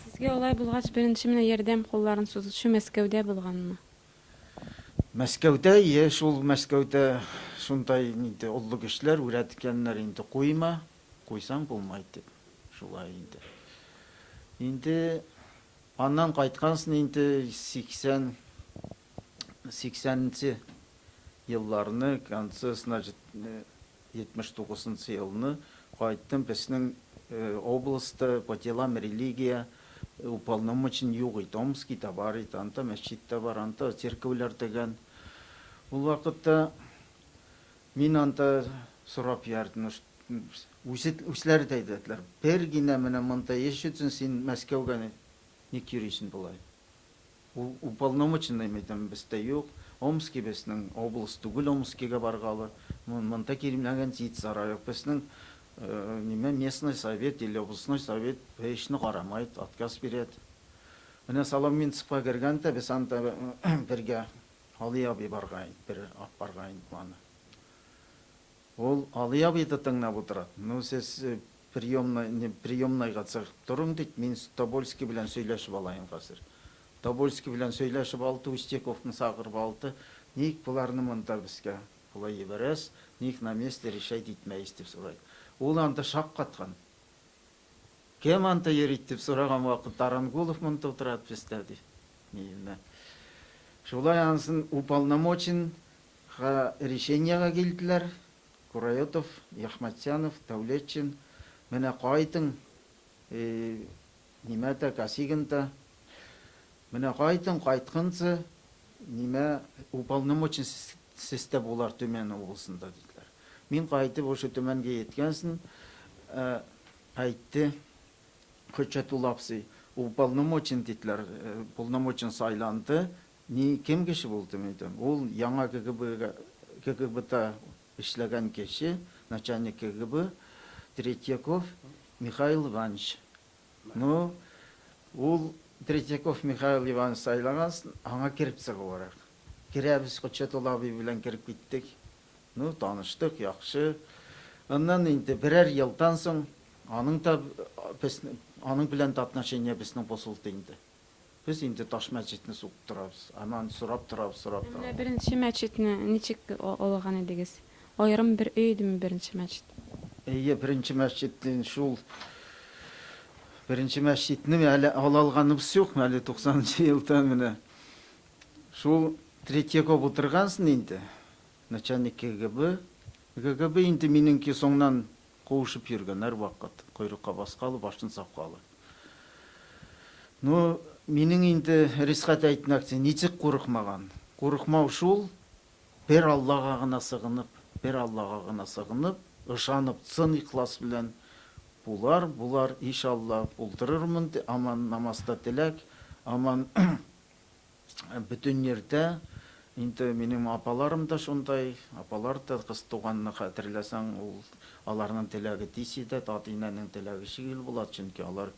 Сезгә алай булгач, беренче менә ярдәм кулларын сузучы Мәскәүдә булганмы? Мәскәүдә, ие, шул Мәскәүдә шундай инде олы кешеләр үрәткәннәр инде, куйма, куйсаң булмай дип. Шулай инде. Инде аннан кайткансың инде 80 80-нче елларны, конце, значит, 79 елны кайттым. Безнең областьта по делам религия уполномочен юк иде. Омскийда бар иде, анда мәчет тә бар, анда церковьләр дигән. Ул вакытта мин анда сорап йөрдем. Үзләре дә әйтәләр. Бер генә менә монда эш өчен син Мәскәүгә ник йөрисең болай? Уполномоченный әйтәм, бездә юк. Омский безнең область түгел, Омскийга баргалы. Монда килмәгән җит сарай юк. Безнең ниме местный совет или областной совет эшне карамай, отказ бирә. Менә Соломенцевка кергәндә без анда бергә Али абый барган, бер ап барган аны. Ул Али абый да тыңлап утыра. Ну, сез приемный, не, приемныйга чыгып торың дип, мин Тобольский белән сөйләшеп алайын хәзер. Тобольский белән сөйләшеп алды, Устяковны чакырып алды. Ник боларны монда безгә болай җибәрәсез, ник на месте решать итмәйсез дип сорайды. Ул анда шаккаткан. Кем анда йөри дип сораган вакыт Тарангулов монда утыра бездә ди. Ниемә. Шулай ансын уполномоченга решениега килделәр. Кураетов, Яхмәтҗанов, Дәүләтшин. Менә кайтың, нимә дә, Косыгин да. Менә кайтың, кайтканчы, нимә уполномочен сездә булар Төмән областында диделәр. Мин кайтып ошо Төмәнгә еткәнсен, әйтте Хөҗҗәтулла абзый, уполномочен диделәр, полномочен сайланды. Ни кем кеше булды мин әйтәм. Ул яңа КГБга КГБта эшләгән кеше, начальник КГБ Третьяков Михаил Иванович. Ну, ул Третьяков Михаил Иванович сайлаган, аңа кереп чыгып. Керәбез, Хөҗҗәтулла абый белән кереп киттек. Ну, таныштык, яхшы. Аннан инде берәр елдан соң аның да аның белән дә отношения безнең бозылды инде. Без инде таш мәчетне сугып торабыз. Аннан сорап торабыз, сорап Менә торабыз. беренче мәчетне ничек алган идегез? Аерым бер өй идеме беренче мәчет? Әйе, беренче мәчетнең шул беренче мәчетне әле ала алганыбыз юк, әле 90 елда менә. Шул Третьяков утыргансың инде, начальник КГБ. КГБ инде минеңки соңнан куышып йөргән һәр вакыт. Койрыкка баскалы, башын саккалы. Ну, минең инде Рисхат әйтмәкче, ничек курыкмаган? Курыкмау шул, бер Аллага гына сыгынып, бер Аллага гына сыгынып, ышанып, чын ихлас белән булар, булар, иншалла, булдырырмын, аман намазда теләк, аман бөтен җирдә инде минем апаларым да шундай, апалар да кыз туганны хәтерләсәң, ул аларның теләге тиз җитә, ата-инәнең теләге шигел була, чөнки алар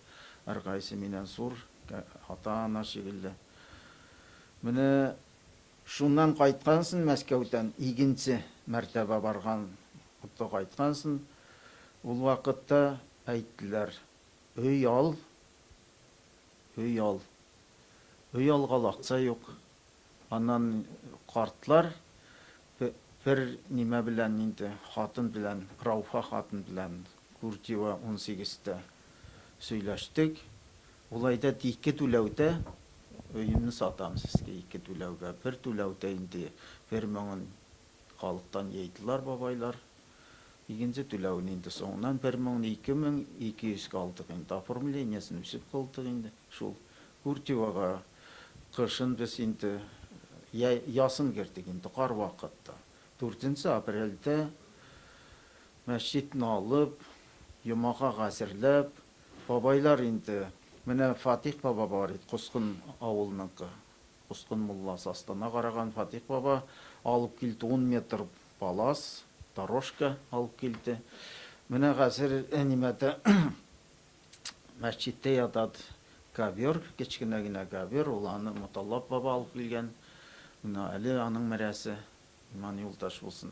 һәркайсы миннән зур, ата-ана шикелле. Менә шуннан кайткансың Мәскәүдән, икенче мәртәбә барган кайткансың, ул вакытта әйттеләр, өй ал, өй ал. Өй алгалы акча юк. Аннан картлар Бер нимә белән инде, хатын белән, Рауфа хатын белән Куртьева унсигездә сөйләштек. Ул әйтә, ике түләүдә өемне сатам сезгә, ике түләүгә. Бер түләүдә инде бер меңен халыктан йыйдылар бабайлар. Икенче түләүне инде соңыннан бер меңне 2200гә алдык инде. Оформлениесен үсеп кылдык инде. Шул Куртьевага кышын без инде ясын кердек инде, кар вакытта. 4 апрельдә мәчетне алып, йомага әзерләп, бабайлар инде, менә Фатих баба бар иде, Кускын авылыныкы. Кускын мулласы астына караган Фатих баба алып килде 10 метр палас, дорожка алып килде. Менә хәзер нимәдә мәчеттә ятат ковер, кечкенә генә ковер, ул аны Муталлап баба алып килгән. Менә әле аның мәрәсе, иман юлдаш булсын.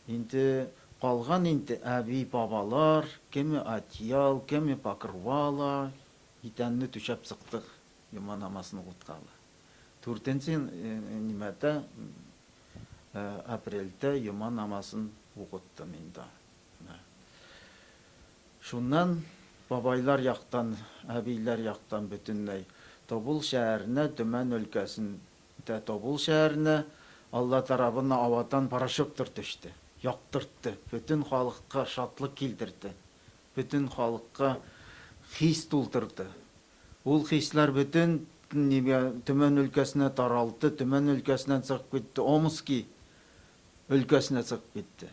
Инде калган инде әби бабалар, кеме одеял, кеме покрывало, итәнне түшәп чыктык, йома намазын укыткалы. 4 нимәдә апрельдә йома намазын укыттым инде. Шуннан бабайлар яктан, әбиләр яктан бөтенләй Тобол шәһәренә, Төмән өлкәсендә Тобол шәһәренә Алла тарабына аватан прожектор төште, яктыртты, бөтен халыкка шатлык килдерде, бөтен халыкка хис тултырды. Ул хисләр бөтен Төмән өлкәсенә таралды, Төмән өлкәсеннән чыгып китте, Омский өлкәсенә чыгып китте.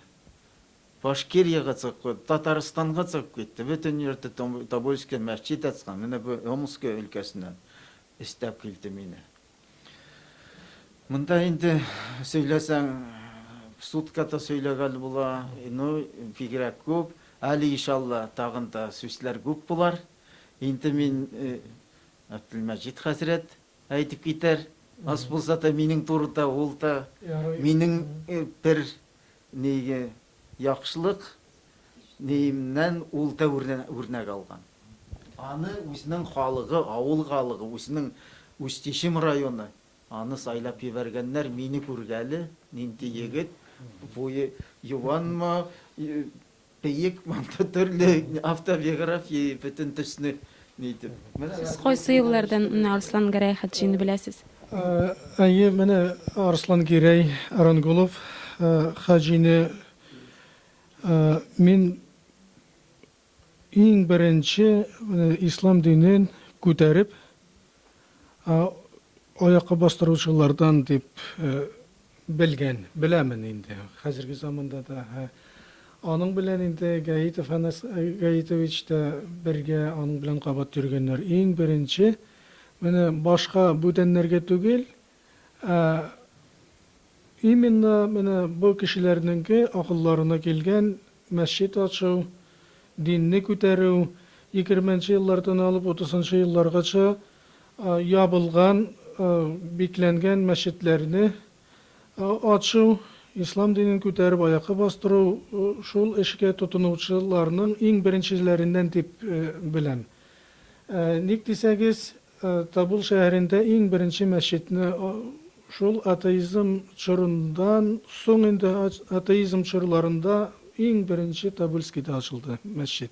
Башкирияга чыгып китте, Татарстанга чыгып китте. Бөтен йирдә Тобольский мәчет ачкан. Менә бу Омский өлкәсеннән истәп килде мине. Монда инде сөйләсәң, суткада сөйләгән була, ну, бигрәк күп. Әле иншалла тагын да сүзләр күп булар. Инде мин Әбделмәҗит хәзрәт әйтеп китәр. Аз булса да минең турыда ул да минең бер нигә яхшылык ниемнән ул да үрнәк алган. Аны үзенең халыгы, авыл халыгы, үзенең Усть-Ишем районы аны сайлап җибәргәннәр, мине күргәле, нинди егет, буе юанмы, бөек, монда төрле автобиография бөтен төсне нитеп. Сез кайсы еллардан менә Арслан Гәрәй Хаджины беләсез? Әйе, менә Арслан Гәрәй Арангулов Хаҗины мин иң беренче ислам динен күтәреп аякка бастыручылардан дип белгән, беләмен инде. Хәзерге заманда да. Аның белән инде Гаитов Анас Гаитович та бергә аның белән кабат йөргәннәр. Иң беренче менә башка бүтәннәргә түгел, ә именно менә бу кешеләрнеңке акылларына килгән мәчет ачу, динне күтәрү, 20 нче еллардан алып 30 нчы елларгача ябылган, бикләнгән мәчетләрне ачу, ислам динен күтәреп аякка бастыру, шул эшкә тотынучыларның иң беренчеләреннән дип беләм. Ник дисәгез, Тобол шәһәрендә иң беренче мәчетне шул атеизм чорындан соң инде атеизм чорларында иң беренче Тобольскийда ачылды мәчет.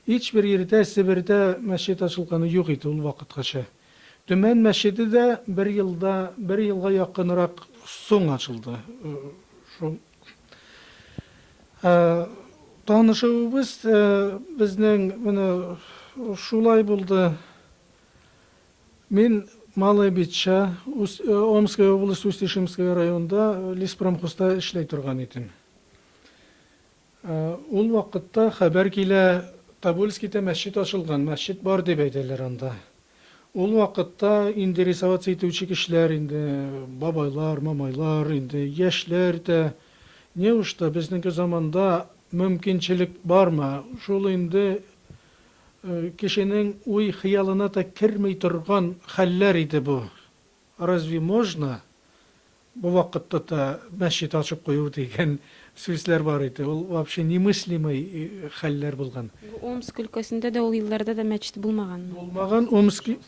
Һичбер йирдә Себердә мәчет ачылганы юк иде ул вакыткача. Төмән мәчете дә бер елда, бер елга якынрак соң ачылды. Шул танышуыбыз безнең менә шулай булды. Мин Малая Битча, Омская область, Усть-Ишимская районында леспромхозда эшләй торган идем. Ул вакытта хәбәр килә, Тобольскийда мәчет ачылган, мәчет бар дип әйтәләр анда. Ул вакытта инде рисоваться итүче кешеләр инде, бабайлар, мамайлар, инде яшьләр дә, неужто безнеңке заманда мөмкинчелек бармы, шул инде кешенең уй-хыялына да керми торган хәлләр иде бу. Разве можно бу вакытта да мәчет ачып кую дигән сүзләр бар иде. Ул вообще немыслимый хәлләр булган. Бу Омск өлкәсендә дә ул елларда да мәчет булмаганмы? Булмаган Омски.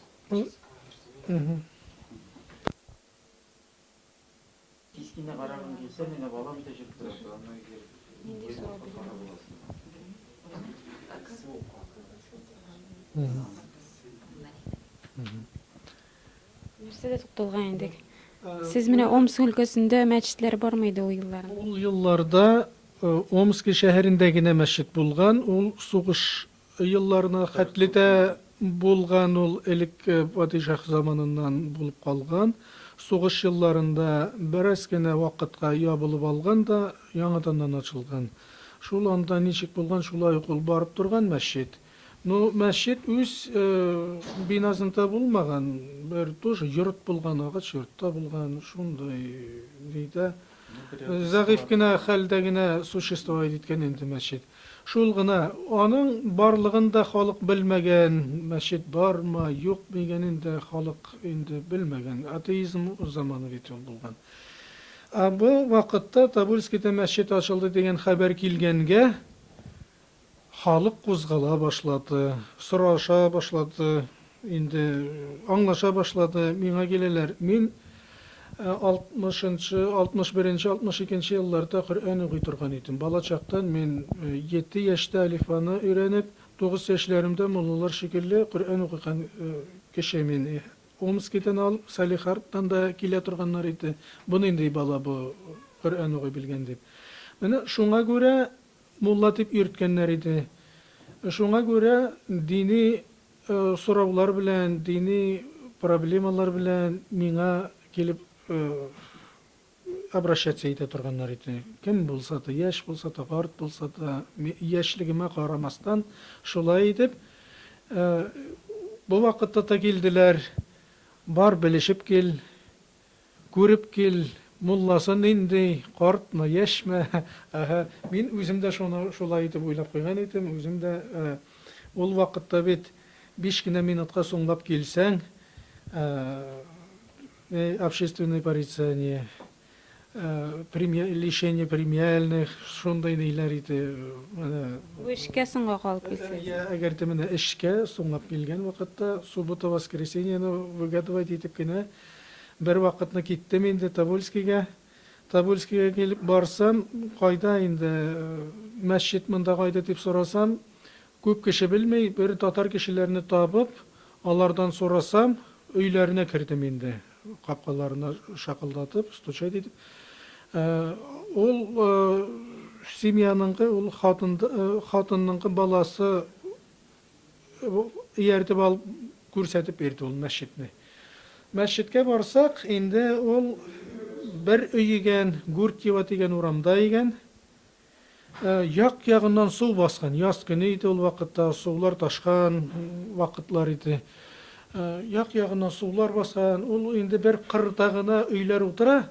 Тольскийны карагың килсә, менә балам төшеп тора. Нинди сорау бирдем? Нәрсәдә тукталган идек? Сез менә Омск өлкәсендә мәчетләр бармы иде ул елларда? Ул елларда Омски шәһәрендә генә мәчет булган. Ул сугыш елларына хәтле дә булган, ул элек падишаһ заманыннан булып калган. Сугыш елларында бераз генә вакытка ябылып алган да, яңаданнан ачылган. Шул анда ничек булган, шулай ук ул барып торган мәчет. Ну, мәчет үз бинасында булмаган, бер тоже йорт булган, агач йортта булган, шундый нидә. Зәгыйфь кенә хәлдә генә существовать иткән инде мәчет. Шул гына, аның барлыгын да халык белмәгән, мәчет бармы, юкмы икәнен дә халык инде белмәгән. Атеизм заманы бит ул булган. Ә бу вакытта Тобольскида мәчет ачылды дигән хәбәр килгәнгә, Халык кузгала башлады, сораша башлады, инде аңлаша башлады, миңа киләләр. Мин алтмышынчы, 61 нче, 62 нче елларда Коръән укый торган идем. Бала чактан мин җиде яшьтә әлифбаны өйрәнеп, тугыз яшьләремдә муллалар шикелле Коръән укыган кеше мин. Омскидан алып, Салехардтан да килә торганнар иде. Бу нинди бала бу, Коръән укый белгән дип. Менә шуңа күрә Мулла дип йөрткәннәр иде. Шуңа күрә дини сораулар белән, дини проблемалар белән миңа килеп обращаться итә торганнар иде. Кем булса да, яшь булса да, карт булса да, яшьлегемә карамастан, шулай итеп, бу вакытта та килделәр, бар белешеп кил, Күреп кил, мулласы нинди, картмы, яшьме? Әһә, мин үзем дә шуны шулай итеп уйлап куйган идем, үзем дә ул вакытта бит биш кенә минутка соңлап килсәң, общественное порицание, лишение премиальных, шундый ниләр иде. Менә. Бу эшкә соңга калып килсәгез. Әгәр дә менә эшкә соңлап килгән вакытта, суббота, воскресеньены выгадывать итеп кенә бер вакытны киттем инде Тобольскига. Тобольскига килеп барсам, кайда инде мәчет монда кайда дип сорасам, күп кеше белми, бер татар кешеләрне табып, алардан сорасам, өйләренә кердем инде. Капкаларына шакылдатып, стучать итеп. Ул семьяныңкы, ул хатын, хатынныңкы баласы ияртеп алып күрсәтеп бирде ул мәчетне. Мәчеткә барсак, инде ул бер өй икән, Гуртьева дигән урамда икән. Як-ягыннан су баскан. Яз көне иде ул вакытта, сулар ташкан вакытлар иде. Як-ягыннан сулар баскан. Ул инде бер кырда гына өйләр утыра,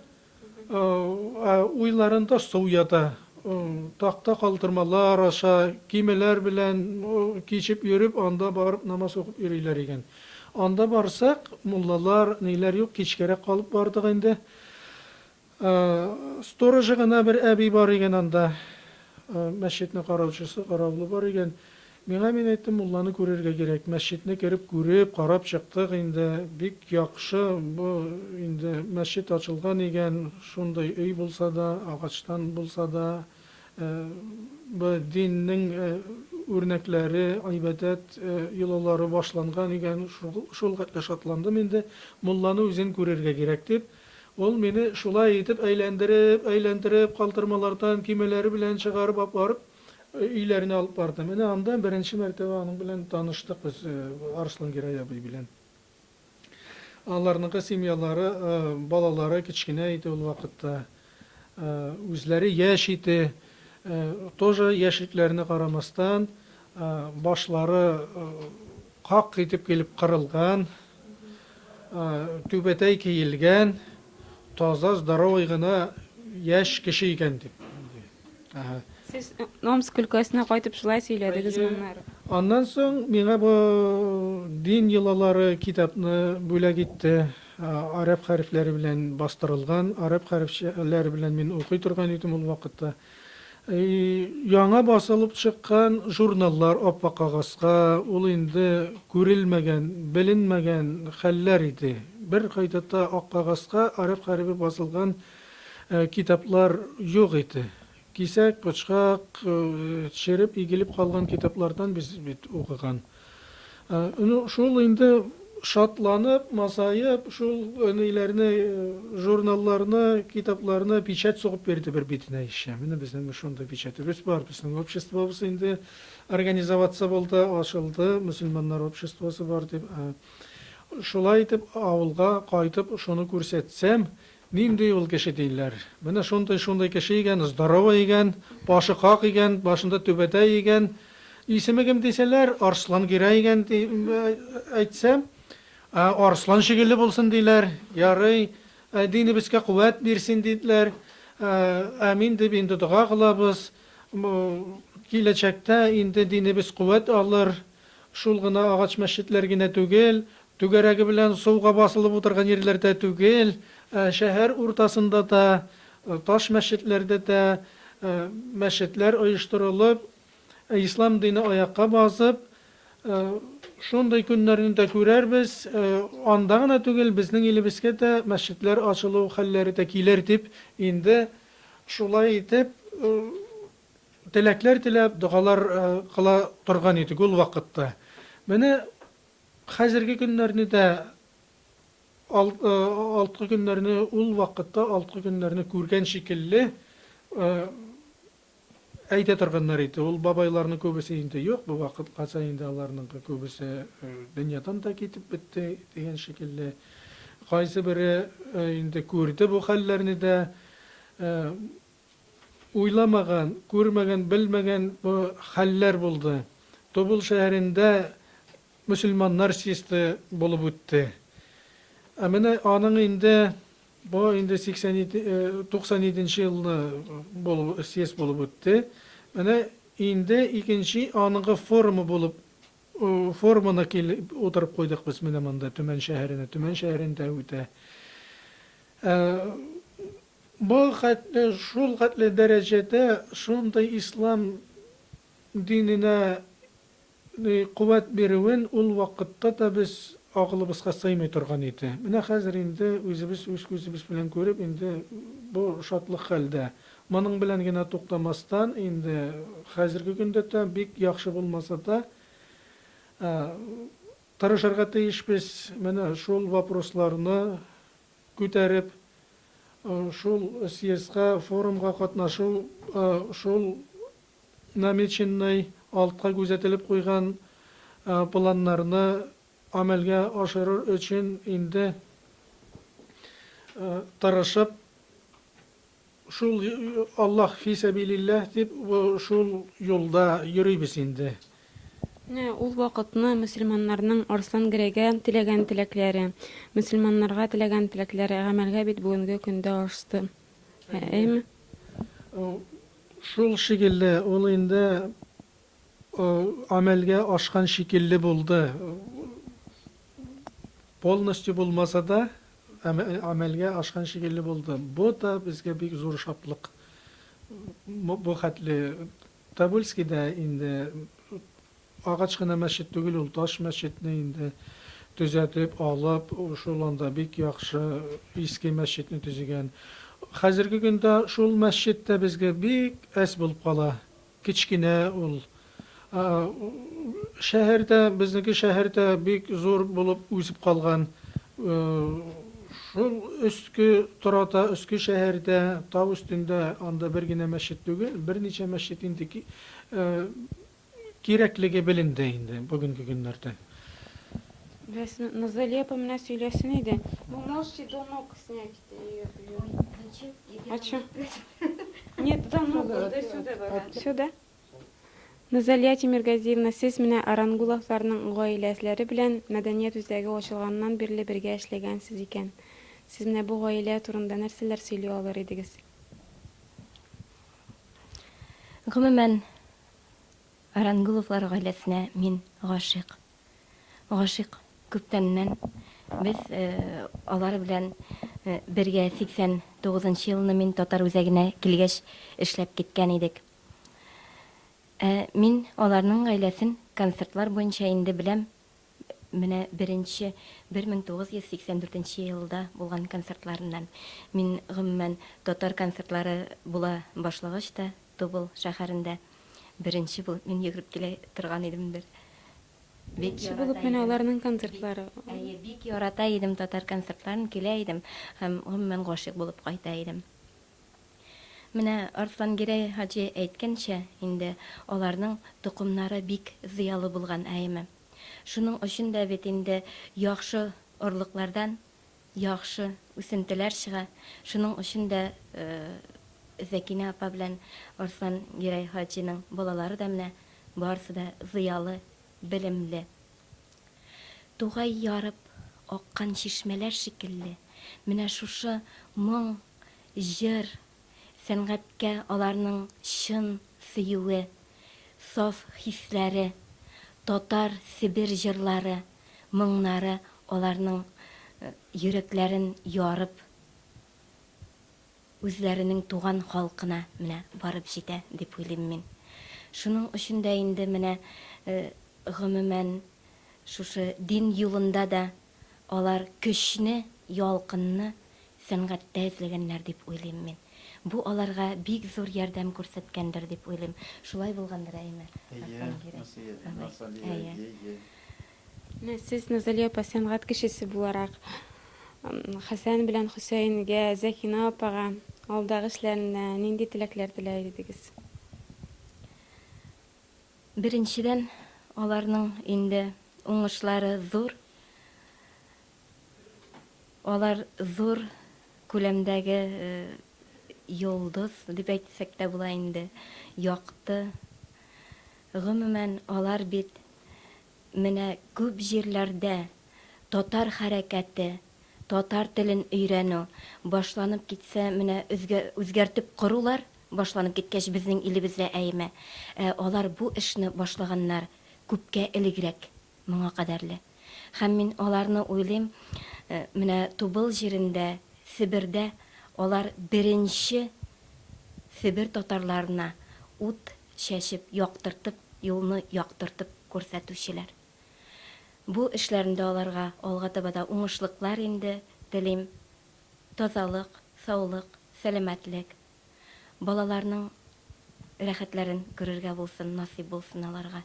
ә уйларында су ята. Такта калтырмалар аша, кимеләр белән кичеп йөреп, анда барып намаз укып йөриләр икән. Анда барсак, муллалар, ниләр юк, кичкәрәк калып бардык инде. Сторожы гына бер әби бар икән анда. Мәчетне караучысы, каравылы бар икән. Миңа, мин әйттем, мулланы күрергә кирәк. Мәчетне кереп күреп, карап чыктык инде. Бик яхшы, бу инде мәчет ачылган икән, шундый өй булса да, агачтан булса да, бу диннең үрнәкләре, гыйбадәт йолалары башланган икән, шул хәтле шатландым инде. Мулланы үзен күрергә кирәк дип. Ул мине шулай итеп әйләндереп, әйләндереп, калтырмалардан көймәләре белән чыгарып апарып, өйләренә алып барды. Менә анда беренче мәртәбә аның белән таныштык без, Арслангирай абый белән. Аларныкы семьялары, балалары кечкенә иде ул вакытта. Үзләре яшь иде. Тоже яшьлекләренә карамастан, башлары как итеп килеп кырылган, Түбәтәй киелгән, таза, здоровый гына яшь кеше икән дип. Ага. Сез Омск өлкәсенә кайтып шулай сөйләдегез моннары. Аннан соң миңа бу дин йолалары китапны бүләк итте. Араб хәрефләре белән бастырылган. Араб хәрефләре белән мин укый торган идем ул вакытта. Яңа басылып чыккан журналлар ап-ак кәгазьгә, ул инде күрелмәгән, беленмәгән хәлләр иде. Бер кайда та ак кәгазьгә гарәп хәрефе басылган китаплар юк иде. Кисәк, пычкак, череп, игелеп калган китаплардан без бит укыган. Ну, шул инде шатланып, масаеп, шул ниләрне, журналларны, китапларны печать сугып бирде бер битенә еще. Менә безнең шундый печатебез бар, безнең обществобыз инде организоваться булды, ачылды, мөселманнар обществосы бар дип. Шулай итеп, авылга кайтып шуны күрсәтсәм, нинди ул кеше диләр. Менә шундый-шундый кеше икән, здоровый икән, башы как икән, башында түбәтәй икән. Исеме кем дисәләр, Арслан Гирәй икән дип әйтсәм, Арслан шикелле булсын диләр. Ярый, динебезгә куәт бирсен диделәр. Амин дип инде дога кылабыз. Киләчәктә инде динебез куәт алыр. Шул гына агач мәчетләр генә түгел, түгәрәге белән суга басылып утырган җирләрдә түгел, ә шәһәр уртасында да, таш мәчетләрдә дә мәчетләр оештырылып, ислам дине аякка басып, шундый көннәрне дә күрәрбез. Анда гына түгел, безнең илебезгә дә мәчетләр ачылу хәлләре дә килер дип, инде шулай итеп, Теләкләр теләп, догалар кыла торган идек ул вакытта. Менә хәзерге көннәрне дә, алткы көннәрне, ул вакытта алткы көннәрне күргән шикелле әйтә торганнар иде. Ул бабайларның күбесе инде юк, бу вакыткача инде аларның күбесе дөньядан да китеп бетте дигән шикелле. Кайсы бере инде күрде бу хәлләрне дә. Уйламаган, күрмәгән, белмәгән бу хәлләр булды. Тубыл шәһәрендә мөселманнар съезды булып үтте. Ә менә аның инде бу инде 87, 97 нче елны булып съезд булып үтте. Менә инде икенче аныңгы форумы булып форумына килеп утырып куйдык без менә монда Төмән шәһәренә. Төмән шәһәрендә үтә. Бу хәтле, шул хәтле дәрәҗәдә шундый ислам диненә куәт бирүен ул вакытта да без акылыбызга сыймый торган иде. Менә хәзер инде үзебез үз күзебез белән күреп, инде бу шатлык хәлдә. Моның белән генә туктамастан, инде хәзерге көндә дә бик яхшы булмаса да, тырышырга тиешбез. Менә шул вопросларны күтәреп, шул съездга, форумга катнашу, шул намеченный, алтка күзәтелеп куйган планнарны гамәлгә ашырыр өчен инде тырышып, Шул Аллаһ фи сәбилилләһ дип шул юлда йөрибез инде. Менә ул вакытны мөселманнарның Арслан Гәрәйгә теләгән теләкләре, мөселманнарга теләгән теләкләре гамәлгә бит бүгенге көндә ашты. Әйеме? Шул шикелле, ул инде гамәлгә ашкан шикелле булды. Полностью булмаса да, гамәлгә ашкан шикелле булды. Бу да безгә бик зур шатлык. Бу хәтле Тобольскида инде агач кына мәчет түгел, ул таш мәчетне инде төзәтеп алып, шул анда бик яхшы иске мәчетне төзегән. Хәзерге көндә шул мәчет тә безгә бик әз булып кала. Кечкенә ул. Шәһәрдә, безнеке шәһәрдә бик зур булып үсеп калган. Шул өске тората, өске шәһәрдә, тау өстендә анда бер генә мәчет түгел, берничә мәчет инде кирәклеге беленде инде бүгенге көннәрдә. Беләсезме, Назалия апа менә сөйләсен иде. Вы можете до ног снять ее. Зачем? А чё? Нет, до ног, вот до сюда. Сюда. Назалия Тимиргазиевна, сез менә Арангуловларның гаиләләре белән мәдәният үзәге ачылганнан бирле бергә эшләгәнсез икән. Сез менә бу гаилә турында нәрсәләр сөйли алыр идегез? Гомумән, Арангуловлар гаиләсенә мин гашыйк. Гашыйк күптәннән. Без алар белән бергә 89 нчы елны мин татар үзәгенә килгәч эшләп киткән идек. Ә мин аларның гаиләсен концертлар буенча инде беләм. Менә беренче 1984 нче елда булган концертларыннан. Мин, гомумән, татар концертлары була башлагач та, Тубыл шәһәрендә беренче булып мин йөгереп килә торган идемдер. Бик Беренче булып ярата менә идем. аларның Бик, концертлары. әйе, бик ярата идем татар концертларын, килә идем һәм, гомумән, гашыйк булып кайта идем. Менә Арслангирәй хаҗи әйткәнчә, инде аларның токымнары бик зыялы булган, әйеме? Шуның өчен дә бит инде яхшы орлыклардан яхшы үсентеләр чыга. Шуның өчен дә Зәкинә апа белән Арслангирәй хаҗиның балалары да менә барысы да зыялы, белемле. Тугай ярып аккан чишмәләр шикелле, менә шушы моң, җыр, сәнгатькә аларның чын сөюе, саф хисләре, татар, себер җырлары, моңнары аларның йөрәкләрен ярып, үзләренең туган халкына менә барып җитә, дип уйлыйм мин. Шуның өчен дә инде менә, гомумән, шушы дин юлында да алар көчне, ялкынны сәнгатьтә эзләгәннәр дип уйлыйм мин. Бу аларга бик зур ярдәм күрсәткәндер дип уйлыйм. Шулай булгандыр, әйме, Әйе, Арслангирәй Насыя, абый? Насалия, Әйе. әйе, әйе. Менә сез, Назалия апа, сәнгать кешесе буларак, Хәсән белән Хөсәенгә, Зәкинә апага алдагы эшләрендә нинди теләкләр теләр идегез? Беренчедән, аларның инде уңышлары зур. Алар зур күләмдәге йолдыз дип әйтсәк тә була инде, якты. Гомумән, алар бит Менә күп җирләрдә татар хәрәкәте, татар телен өйрәнү башланып китсә, менә үзгә үзгәртеп корулар башланып киткәч безнең илебездә әйме, ә алар бу эшне башлаганнар күпкә элегрәк моңа кадәрле. Һәм мин аларны уйлыйм, менә Тубыл җирендә, Себердә алар беренче Себер татарларына ут чәчеп, яктыртып, юлны яктыртып күрсәтүчеләр. Бу эшләрендә аларга алга таба да уңышлыклар инде телим. Тазалык, саулык, сәламәтлек, балаларның рәхәтләрен күрергә булсын, насыйп булсын аларга.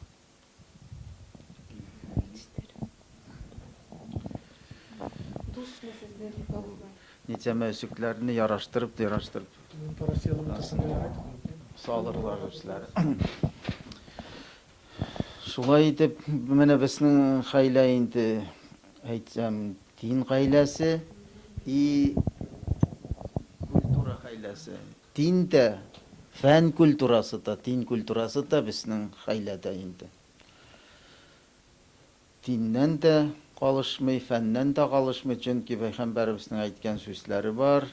Ничәмә өсекләрне яраштырып, яраштырып салырлар үзләре. Шулай итеп, менә безнең гаилә инде, әйтсәм, дин гаиләсе и культура гаиләсе. Дин дә, фән культурасы да, дин культурасы да безнең гаиләдә инде. Диннән дә калышмый, фәннән дә калышмый, чөнки пәйгамбәребезнең әйткән сүзләре бар,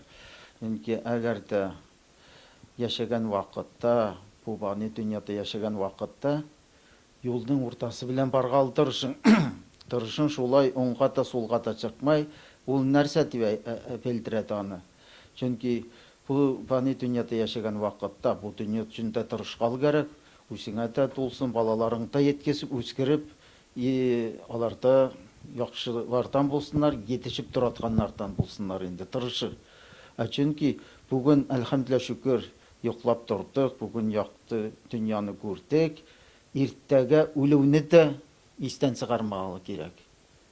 чөнки әгәр дә яшәгән вакытта, бу фани дөньяда яшәгән вакытта юлның уртасы белән баргалы торышың, торышың шулай уңга да сулга да чыкмай, ул нәрсә дип белдерә аны? Чөнки бу фани дөньяда яшәгән вакытта бу дөнья өчен дә тырышкал кәрәк, үзеңә дә тулсын, балаларың да еткезеп, үскереп, и алар да яхшылардан булсыннар, етешеп торатканнардан булсыннар инде, тырышып. Ә чөнки бүген, әлхәмдүлилләһ шөкер, йоклап тордык, бүген якты дөньяны күрдек, иртәгә үлүне дә истән чыгармагалы кирәк.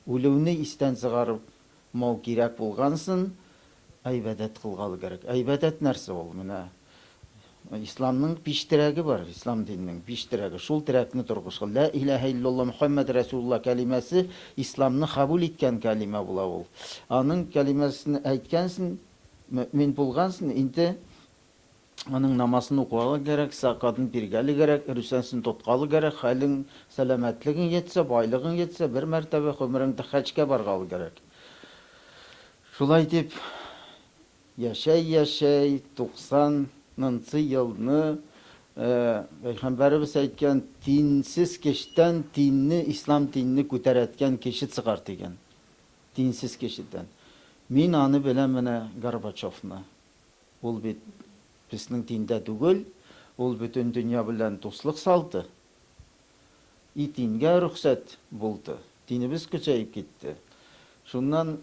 Үлүне истән чыгарып Мал кирәк булгансын, гыйбадәт кылгалы кирәк. Гыйбадәт нәрсә ул? Менә исламның биш терәге бар, ислам диненең биш терәге. Шул терәкне торгызган. Лә иләһә иллаллаһ Мөхәммәд рәсулуллаһ кәлимәсе исламны кабул иткән кәлимә була ул. Аның кәлимәсен әйткәнсен, мөэмин булгансың, инде Аның намазын укуга кирәк, закатын биргәле кирәк, рүсәсен тоткалы кирәк, хәлең, сәламәтлегең йетсә, байлыгың йетсә, бер мәртәбә гомереңдә хаҗга баргалы кирәк. Шулай дип, яшәй-яшәй, 90 нчы елны Пәйгамбәребез әйткән, динсез кешедән динне, ислам динне күтәрәткән кеше чыгар дигән. Динсез кешедән. Мин аны беләм менә Горбачевны. Ул бит безнең диндә түгел, ул бөтен дөнья белән дуслык салды. И дингә рөхсәт булды. Динебез көчәеп китте. Шуннан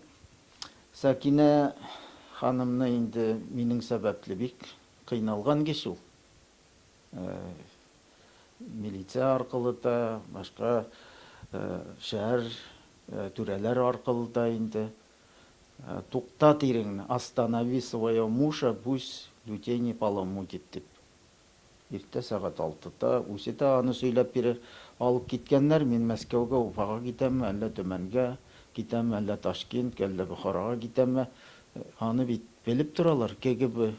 Сәкинә ханымны инде минең сәбәпле бик кыйналган кеше ул. Милиция аркылы да, башка шәһәр түрәләре аркылы да инде. Туктат иреңне, останови своего мужа, пусть людей не поломутит, дип. Иртә сәгать алтыда, үзе дә аны сөйләп бирер, алып киткәннәр, мин Мәскәүгә, Уфага китәмме, әллә Төмәнгә китәмме, әллә Ташкентка, әллә Бохарага китәмме, аны бит белеп торалар, КГБ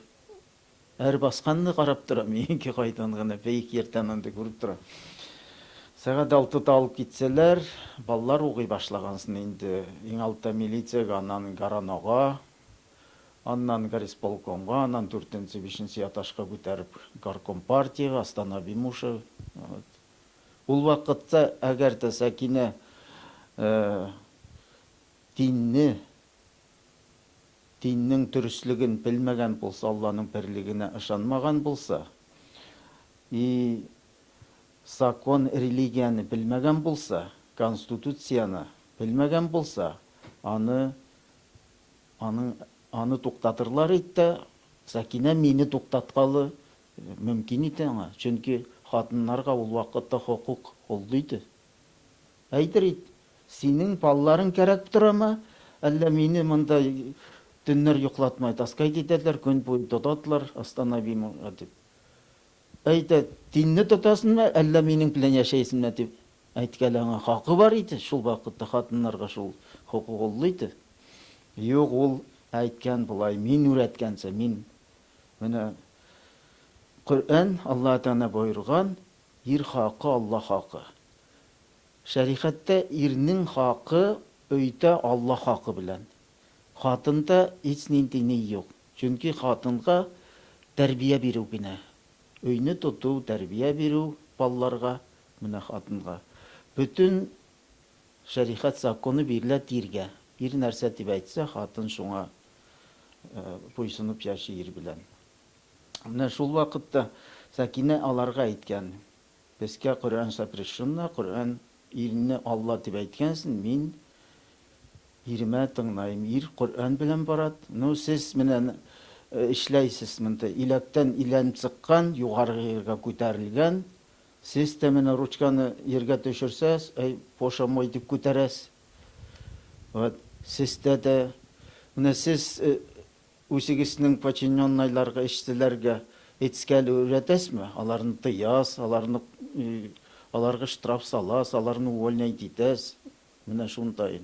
һәр басканны карап тора, минеке кайдан гына, бөек йирдән анда күреп тора. Сәгать алтыда алып китсәләр, балалар укый башлагансын инде, иң алда милициягә, аннан Горонога, Аннан горисполкомга, аннан дүртенче, бишенче этажга күтәреп горком партиягә, останови мужа. Вот. Ул вакытта, әгәр дә Сәкинә динне, диннең дөреслеген белмәгән булса, Алланың берлегенә ышанмаган булса, и закон религияне белмәгән булса, конституцияне белмәгән булса, аны Аның аны туктатырлар ит тә, Сәкинә мине туктаткалы мөмкин ите аңа, чөнки хатыннарга ул вакытта хокук олды иде. Әйтер ит, синең балларың кәрәк торамы, әллә мине монда төннәр йоклатмай таскать итәләр, көн буе тотатлар, останови мужа дип. Әйтә, динне тотасынмы, әллә минең белән яшәйсеңме дип. Әйткәле аңа хакы бар иде, шул вакытта хатыннарга шул хокук олды иде. Юк, ул әйткән болай, мин үрәткәнчә, мин менә Коръән Аллаһ Тәгалә боерган, ир хакы Алла хакы. Шәригатьтә ирнең хакы өйдә Алла хакы белән. Хатында һич нинди ни юк. Чөнки хатынга тәрбия бирү генә. Өйне тоту, тәрбия бирү балаларга, менә хатынга. Бөтен шәригать законы бирелә тиргә. Ир нәрсә дип әйтсә, хатын шуңа буйсынып яши ир белән. Менә шул вакытта Сәкинә аларга әйткән, Безгә Коръән запрещено, Коръән ирне Алла дип әйткәнсен, мин иремә тыңлайм. Ир Коръән белән барат. Ну, сез менә эшләйсез монда. Иләктән иләнеп чыккан, югарыгы ергә күтәрелгән. Сез дә менә ручканы ергә төшерсәз, әй, боже мой дип күтәрәсез. Вот, сездә дә менә сез үзегезнең подчиненныйларга, эшчеләргә этскәле өйрәтәсезме? Аларны тыясыз, аларны аларга штраф саласыз, аларны увольнять итәсез. Менә шундай.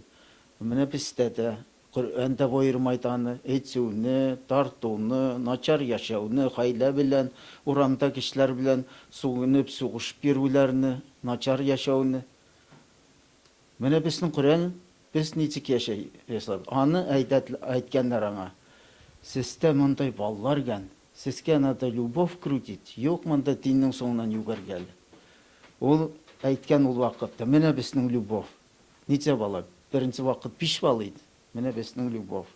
Менә бездә дә Коръән дә боермайды аны, эчүне, тартуны, начар яшәүне, гаилә белән, урамда кешеләр белән сүгенеп, сугышып йөрүләрне, начар яшәүне. Менә безнең Коръән, без ничек яшәй ясады. Аны әйтәт, әйткәннәр аңа. Сездә мондай баллар гән, сезгә надо любовь крутить, юк монда диннең соңыннан йөгергә әле. Ул әйткән ул вакытта, менә безнең любовь. Ничә бала? Беренче вакыт биш бала иде. Менә безнең любовь.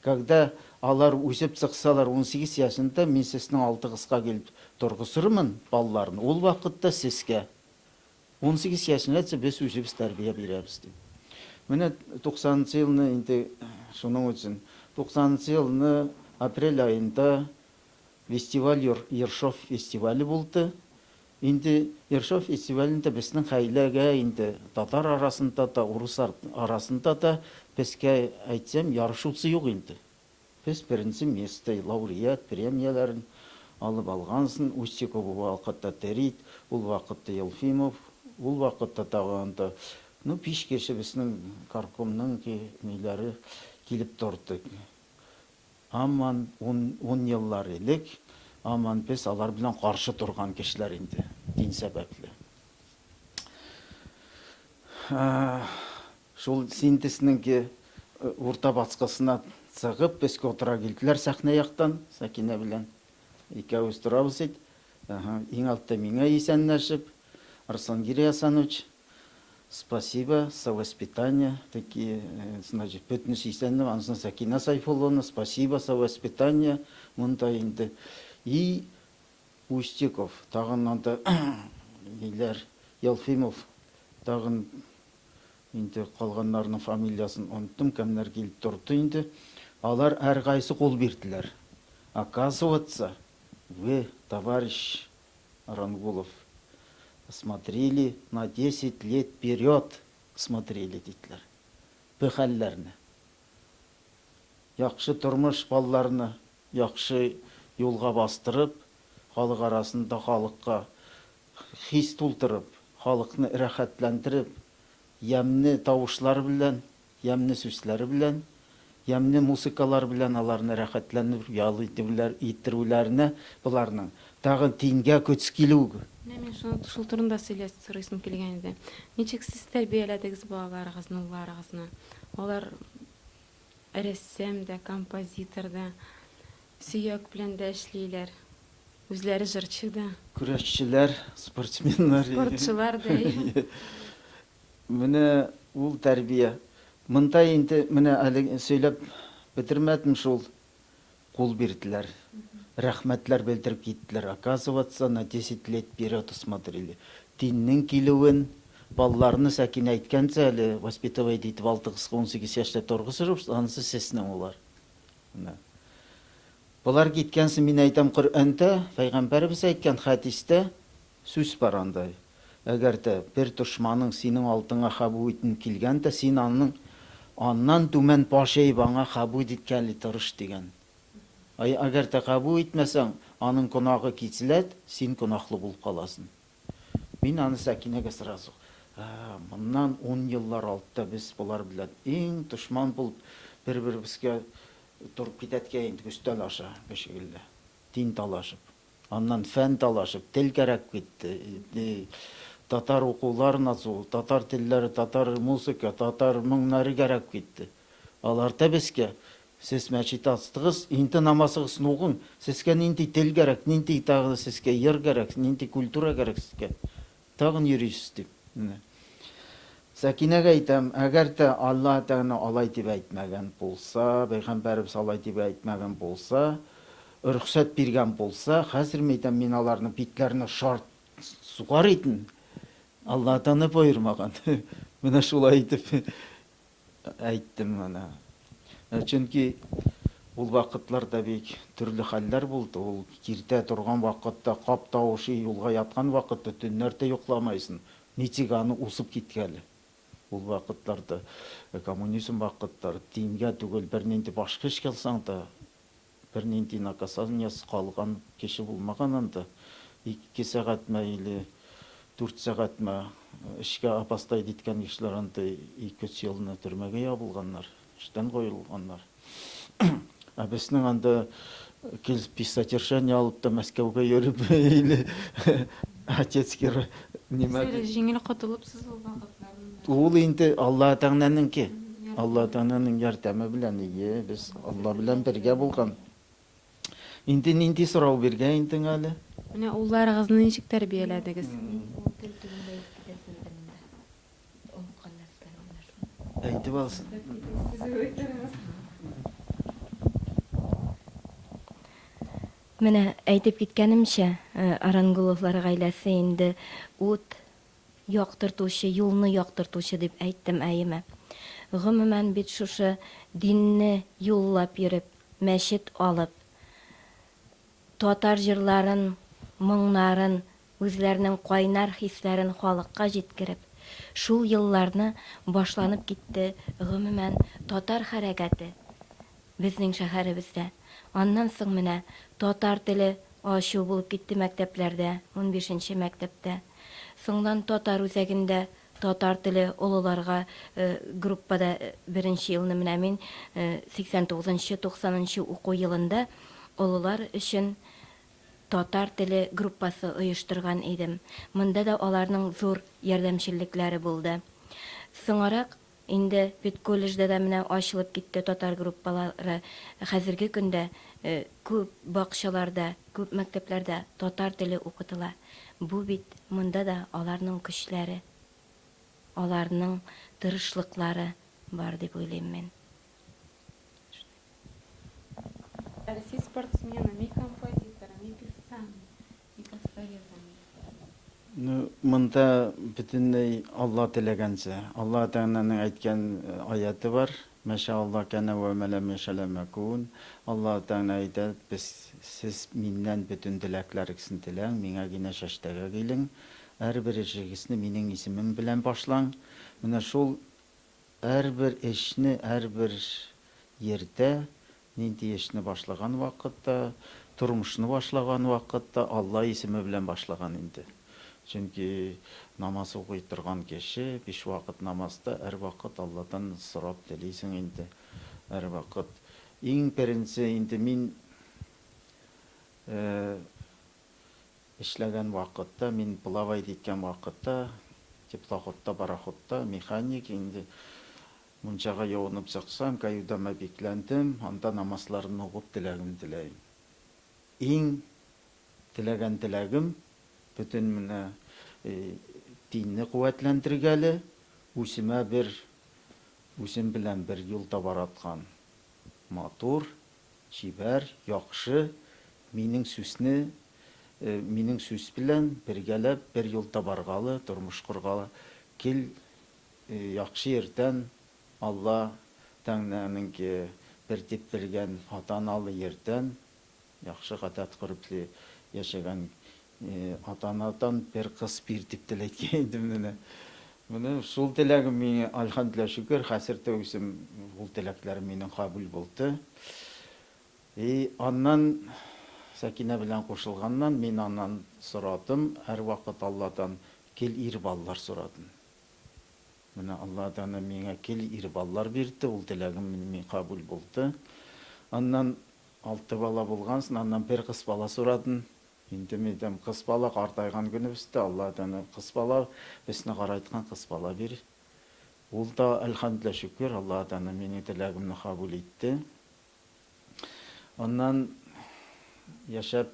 Когда алар үсеп чыксалар, 18 яшендә мин сезнең алдыгызга килеп торгызырмын балаларны. Ул вакытта сезгә 18 яшенәчә без үзебез тәрбия бирәбез дип. Менә 90 нчы елны инде шуның өчен 90 нчы елны апрель аенда фестиваль Ершов фестивале булды. Инде Ершов фестивалендә безнең гаиләгә инде татар арасында да, урыс арасында да безгә әйтсәм, ярышучы юк инде. Без беренче место, лауреат, премияләрен алып алгансың. Устиков ул вакытта Терит, ул вакытта Елфимов, ул вакытта тагы анда, ну, биш кеше безнең горкомның ниләре килеп торды. Һаман ун еллар элек, һаман без алар белән каршы торган кешеләр инде, дин сәбәпле. Шул синтезнеңке урта баскысына чыгып, безгә утыра килделәр сәхнә яктан, Сәкинә белән икәүбез торабыз ит. Иң алтта миңа исәнләшеп, Арслангирей Асанович, Спасибо за воспитание, такие, значит, бөтенесе исәнлек, ансын Сәкинә Сайфулловна, спасибо за воспитание, монда инде. И Устиков, тагын анда ниләр, Елфимов, тагын Инде калганнарының фамилиясын оныттым, кемнәр килеп торды инде. Алар һәркайсы кул бирделәр. Оказывается, вы, товарищ Арангулов, смотрели на 10 лет вперед, смотрели, диделәр. Бу хәлләрне. Яхшы тормыш балларны яхшы юлга бастырып, халык арасында халыкка хис тултырып, халыкны рәхәтләндереп, ямьле тавышлар белән, ямьле сүзләре белән, ямьле музыкалар белән аларны рәхәтләнеп ял итүләр, иттерүләренә боларның тагын дингә көч килү. Менә мин шуны шул турында сөйләс сорыйсым килгән иде. Ничек сез тәрбияләдегез балаларыгызны, улларыгызны? Алар рәссам да, композитор да, сөяк белән дә эшлиләр. Үзләре җырчы да. Көрәшчеләр, спортсменнар. Спортчылар да. Менә ул тәрбия. Монда инде менә әле сөйләп бетермәдем шул. Кул бирделәр. Рәхмәтләр белдереп киттеләр. Оказывается, на 10 лет вперед смотрели. Диннең килүен, балаларны Сәкинә әйткәнчә әле воспитывать итеп 6-ка 18 яшьтә торгызырбыз, анысы сезнең улар. Менә. Болар киткәнсен мин әйтәм Коръәндә, пәйгамбәребез әйткән хәдистә сүз бар анда. Әгәр дә бер дошманың синең алдыңа кабул итен килгән дә, син аның аннан түмән баш иеп аңа кабул иткәли тырыш дигән. Ай, әгәр дә кабул итмәсәң, аның гөнаһы кителәд, син гөнаһлы булып каласың. Мин аны Сәкинәгә сразу, моннан 10 еллар алтта без болар белән иң дошман булып бер-беребезгә торып китәткә инде өстәл аша кешегелле. Дин талашып. Аннан фән талашып, тел кәрәк китте. Татар укулар назу, татар телләре, татар музыка, татар моңнары кәрәк китте. Алар да безгә сез мәчет ачтыгыз, инде намазыгыз нугын, сезгә нинди тел кәрәк, нинди тагы сезгә йыр кәрәк, нинди культура кәрәк сезгә. Тагын йөрисез дип. Менә. Сәкинәгә әйтәм, әгәр дә Аллаһ Тәгалә алай дип әйтмәгән булса, пәйгамбәребез алай дип әйтмәгән булса, рөхсәт биргән булса, хәзер мин әйтәм, мин аларның битләренә шарт сугар идем. Аллаһ Тәгалә боермаган. Менә шулай итеп әйттем менә. Чөнки ул вакытларда бик төрле хәлләр булды. Ул киртә торган вакытта, кап тавышы юлга яткан вакытта төннәрдә йокламайсың. Ничек аны узып киткәле. Ул вакытларда коммунизм вакытлары дингә түгел бернинди башка эш кылсаң да бернинди наказаниясез калган кеше булмаган анда. 2 сәгатьме или 4 сәгатьме эшкә опоздай иткән кешеләр анда 2-3 елны төрмәгә ябылганнар, эштән куелганнар. Ә безнең анда килеп содержание алып та Мәскәүгә йөреп или отецкий нимә Сез җиңел котылыпсыз ул вакытлардан. Ул инде Аллаһ Тәгаләнеңке. Аллаһ Тәгаләнең ярдәме белән, ие, без Алла белән бергә булган. Инде нинди сорау биргән инде әле? Менә улларыгызны ничек тәрбияләдегез? Ул тел турында әйтеп китәсем иде монда. Оныткан нәрсәләр менә шул. Әйтеп алсын. Менә әйтеп киткәнемчә, Арангуловлар гаиләсе инде ут яктыртучы, юлны яктыртучы дип әйттем әйеме. Гомумән бит шушы динне юллап йөреп, мәчет алып, татар җырларын, моңнарын, үзләренең кайнар хисләрен халыкка җиткереп, шул елларны башланып китте гомумән татар хәрәкәте безнең шәһәребездә. Аннан соң менә татар теле ачу булып китте мәктәпләрдә, 15нче мәктәптә. Соңдан татар үзәгендә татар теле олыларга группада беренче елны менә мин 89-90 уку елында олылар өчен татар теле группасы оештырган идем. Монда да аларның зур ярдәмчеллекләре булды. Соңарак инде педколледжда да менә ачылып китте татар группалары. Хәзерге көндә күп бакчаларда, күп мәктәпләрдә татар теле укытыла. Бу бит монда да аларның көчләре, аларның тырышлыклары бар дип уйлыйм мин. Россия спортсмены, ми композиторы, ми певцами, ми постоветами. Ну, монда бөтенләй Алла теләгәнчә. Алла Тәгаләнең әйткән аяты бар. Мәшә Алла кәнә вә мә ләм яшә ләм якун. Алла Тәгалә әйтә, без сез миннән бөтен теләкләрегезне теләң, миңа генә шәштәгә килең. Һәрбер эшегезне минең исемем белән башлаң. Менә шул һәрбер эшне, һәрбер йирдә Нинди эшне башлаган вакытта, тормышны башлаган вакытта Алла исеме белән башлаган инде. Чөнки намаз укый торган кеше биш вакыт намазда һәрвакыт Алладан сорап телисең инде, һәрвакыт. Иң беренче инде мин эшләгән вакытта, мин плавать иткән вакытта, теплоходта, пароходта механик инде. Мунчага юынып чыксам, каютама бикләндем, анда намазларымны укып теләгемне теләем. Иң теләгән теләгем, бөтен менә динне куәтләндергәле, үземә бер, үзем белән бер юл табараткан матур, чибәр, яхшы, минең сүзне, минең сүз белән бергәләп бер юл табаргалы, тормыш коргалы кил Яхшы иртән, Алла Тәңнәнеңке бер дип белгән ата-аналы иртән, яхшы гадәт-горефле яшәгән ата-анадан бер кыз бир дип теләйткән идем менә. Менә шул теләгем миңа, әлхәмдүлилләһ, шөкер, хәзер дә үзем ул теләкләрем минем кабул булды. И аннан Сәкинә белән кушылганнан мин аннан сорадым, һәрвакыт Алладан кил ир балалар сорадым. Менә Аллаһ Тәгалә миңа кил ир балалар бирде, ул теләгем мин кабул булды. Аннан алты бала булгансың, аннан бер кыз бала сорадым. Инде мин әйтәм, кыз бала картайган көнебездә Аллаһ Тәгалә кыз бала, безне карайткан кыз бала бир. Ул да, әлхәмдүлилләһ, шөкер, Аллаһ Тәгалә минем теләгемне кабул итте. Аннан яшәп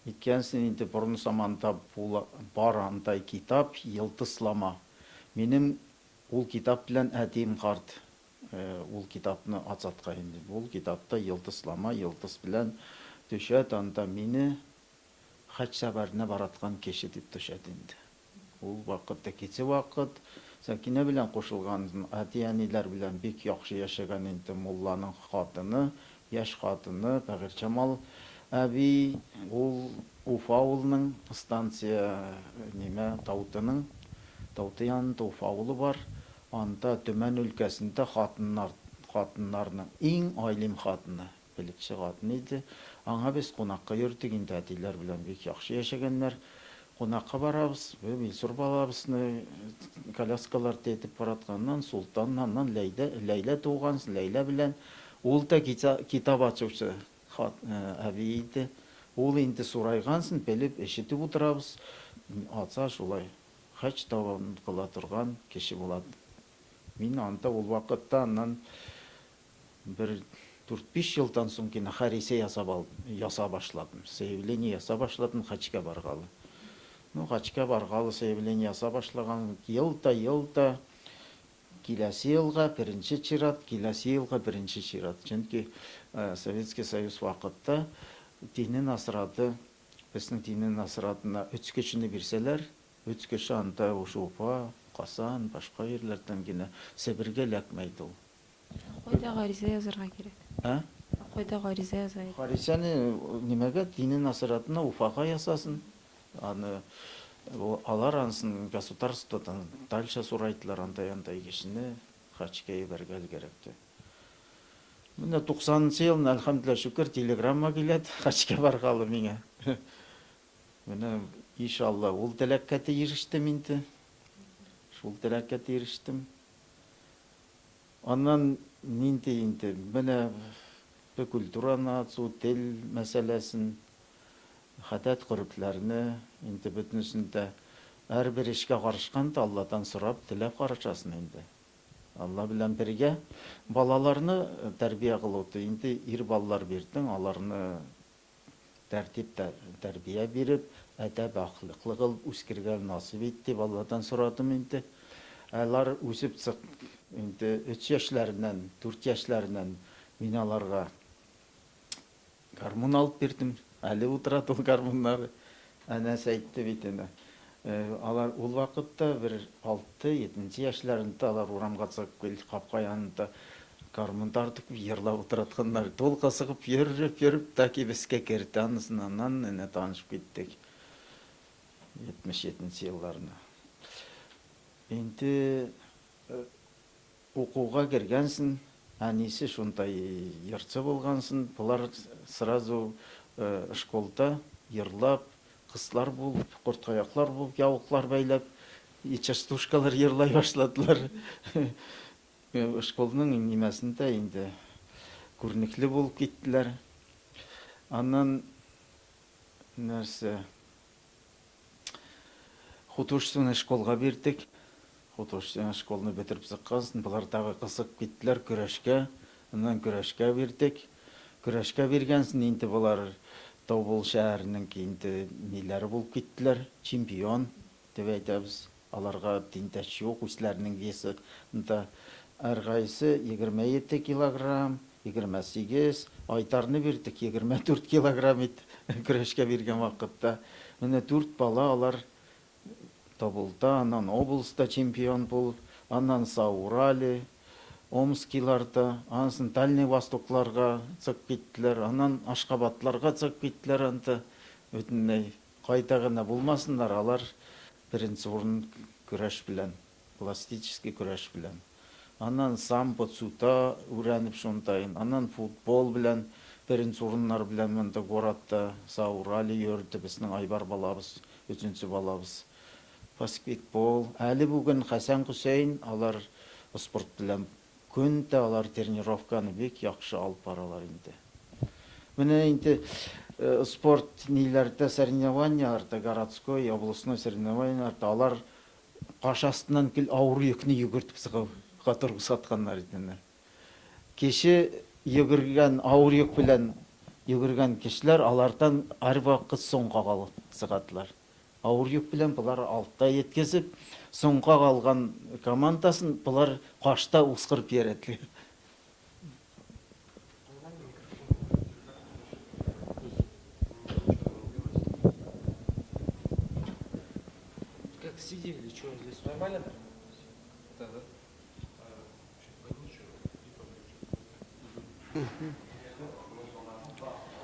иткәнсен инде борын заманда була, бар андай китап, Йолдызлама. Минем ул китап белән әтием карт ул китапны ацатка инде. Ул китапта йолдызлама, йолдыз белән төшәт, анда мине хаҗ сәфәренә бараткан кеше дип төшәт инде. Ул вакытта кече вакыт, Сәкинә белән кушылган, әти-әниләр белән бик яхшы яшәгән инде мулланың хатыны, яшь хатыны Бәгырьҗамал әби, ул Уфа авылының, станция нимә, Таутының, Тауты янында Уфа авылы бар, анда Төмән өлкәсендә хатыннар, хатыннарның иң айлим хатыны. Белекче хатын иде. Аңа без кунакка йөрдек, инде әтиләр белән бик яхшы яшәгәннәр. Кунакка барабыз, Илсур балабызны коляскалар тетеп баратканнан, Солтан, аннан Ләйдә, Ләйлә туган, Ләйлә белән. Ул да китап ачучы хат, әби иде. Ул инде сурайгансын, белеп, ишетеп утырабыз. Ача шулай. Хаҗ дәвам кыла торган кеше була. Мин анда ул вакытта аннан Бер дүрт-биш елдан соң генә хәрисә ясап ал, яса башладым. Заявление яса башладым хаҗга баргалы. Ну, хаҗга баргалы заявление яса башлаган, ел да, ел да киләсе елга беренче чират, киләсе елга беренче чират. Чөнки Советский Союз вакытта дини насраты, безнең дини насратына өч кешене бирсәләр, өч кеше анда уж Уфа, Казан, башка җирләрдән генә Себергә эләкмәйде ул. Кайда гариза язарга кирәк? Ә? Кайда гариза яза идек? Гаризаны нимәгә? Дини насыратны Уфага ясасын. Аны алар анысын государстводан дальше сорайдылар андай-андай кешене хаҗга ебәргә кирәк дип. Менә 90 нчы елны, әлхәмдүлилләһ, шөкер, телеграмма килә, хаҗга баргалы миңа. Менә, иншалла, ул теләккә дә ирештем инде. Шул теләккә дә ирештем. Аннан нинди инде, менә бу культураны ачу, тел мәсьәләсен, гадәт-горефләрне, инде бөтенесен дә һәрбер эшкә карышканда Алладан сорап, теләп карышасың инде. Алла белән бергә балаларны тәрбия кылу, инде ир балалар бирдең, аларны Тәртип тәрбия биреп, әдәп-әхлаклы кылып үскергә насыйп ит дип Алладан сорадым инде. Алар үсеп чык, инде өч яшьләреннән, дүрт яшьләреннән мин аларга гармун алып бирдем. Әле утыра ул гармуннары. Әнәс әйтте бит инде. Алар ул вакытта бер 6-7 яшьләрендә алар урамга чыгып кил, капка янында гармун тартып йырлап утыратканнар. Тулка сыгып йөреп йөреп таки безгә керде. Анысыннан әнә танышып киттек. 77 елларны. Инде укуга кергәнсен, әнисе шундай йырчы булгансын, болар сразу школда йырлап, кызлар булып, корткаяклар булып, яулыклар бәйләп, частушкалар йырлай башладылар. Школның нимәсендә инде күренекле булып киттеләр. Аннан нәрсә художественный школга бирдек. Художественный школны бетереп чыккан, болар тагы кызыгып киттеләр көрәшкә. Аннан көрәшкә бирдек. Көрәшкә биргәнсен инде болар Тобол шәһәренең инде ниләре булып киттеләр. Чемпион дип әйтәбез. Аларга тиңдәш юк, үзләренең весында. Һәркайсы 27 килограмм, 28, Айтарны бирдек 24 килограмм ит көрәшкә биргән вакытта. Менә 4 бала алар Тоболда, аннан областьта чемпион булып, аннан Заурале, Омскиларда, анысын Дальний Востокларга чыгып киттеләр, аннан Ашкабадларга чыгып киттеләр анда. Бөтенләй кайда гына булмасыннар, алар беренче урын көрәш белән, пластический көрәш белән. Аннан самбо, дзюдо өйрәнеп шундаен, аннан футбол белән беренче урыннар белән монда городта Заурале йөрде безнең Айбар балабыз, өченче балабыз. Баскетбол. Әле бүген Хәсән Хөсәйн алар спорт белән көн дә алар тренировканы бик яхшы алып баралар инде. Менә инде спорт ниләрдә соревнованияләрдә, городской, областной соревнованияләрдә алар каш астыннан гел авыр йөкне йөгертеп чыгуга торгызатканнар иде. Кеше йөгергән авыр йөк белән йөгергән кешеләр алардан һәрвакыт соңга калып чыгадылар. Авыр йөк белән болар алтта yetkizip, соңга калган командасын болар кашта ускырып йөрәделәр. Как сидели, что здесь нормально? Да, да.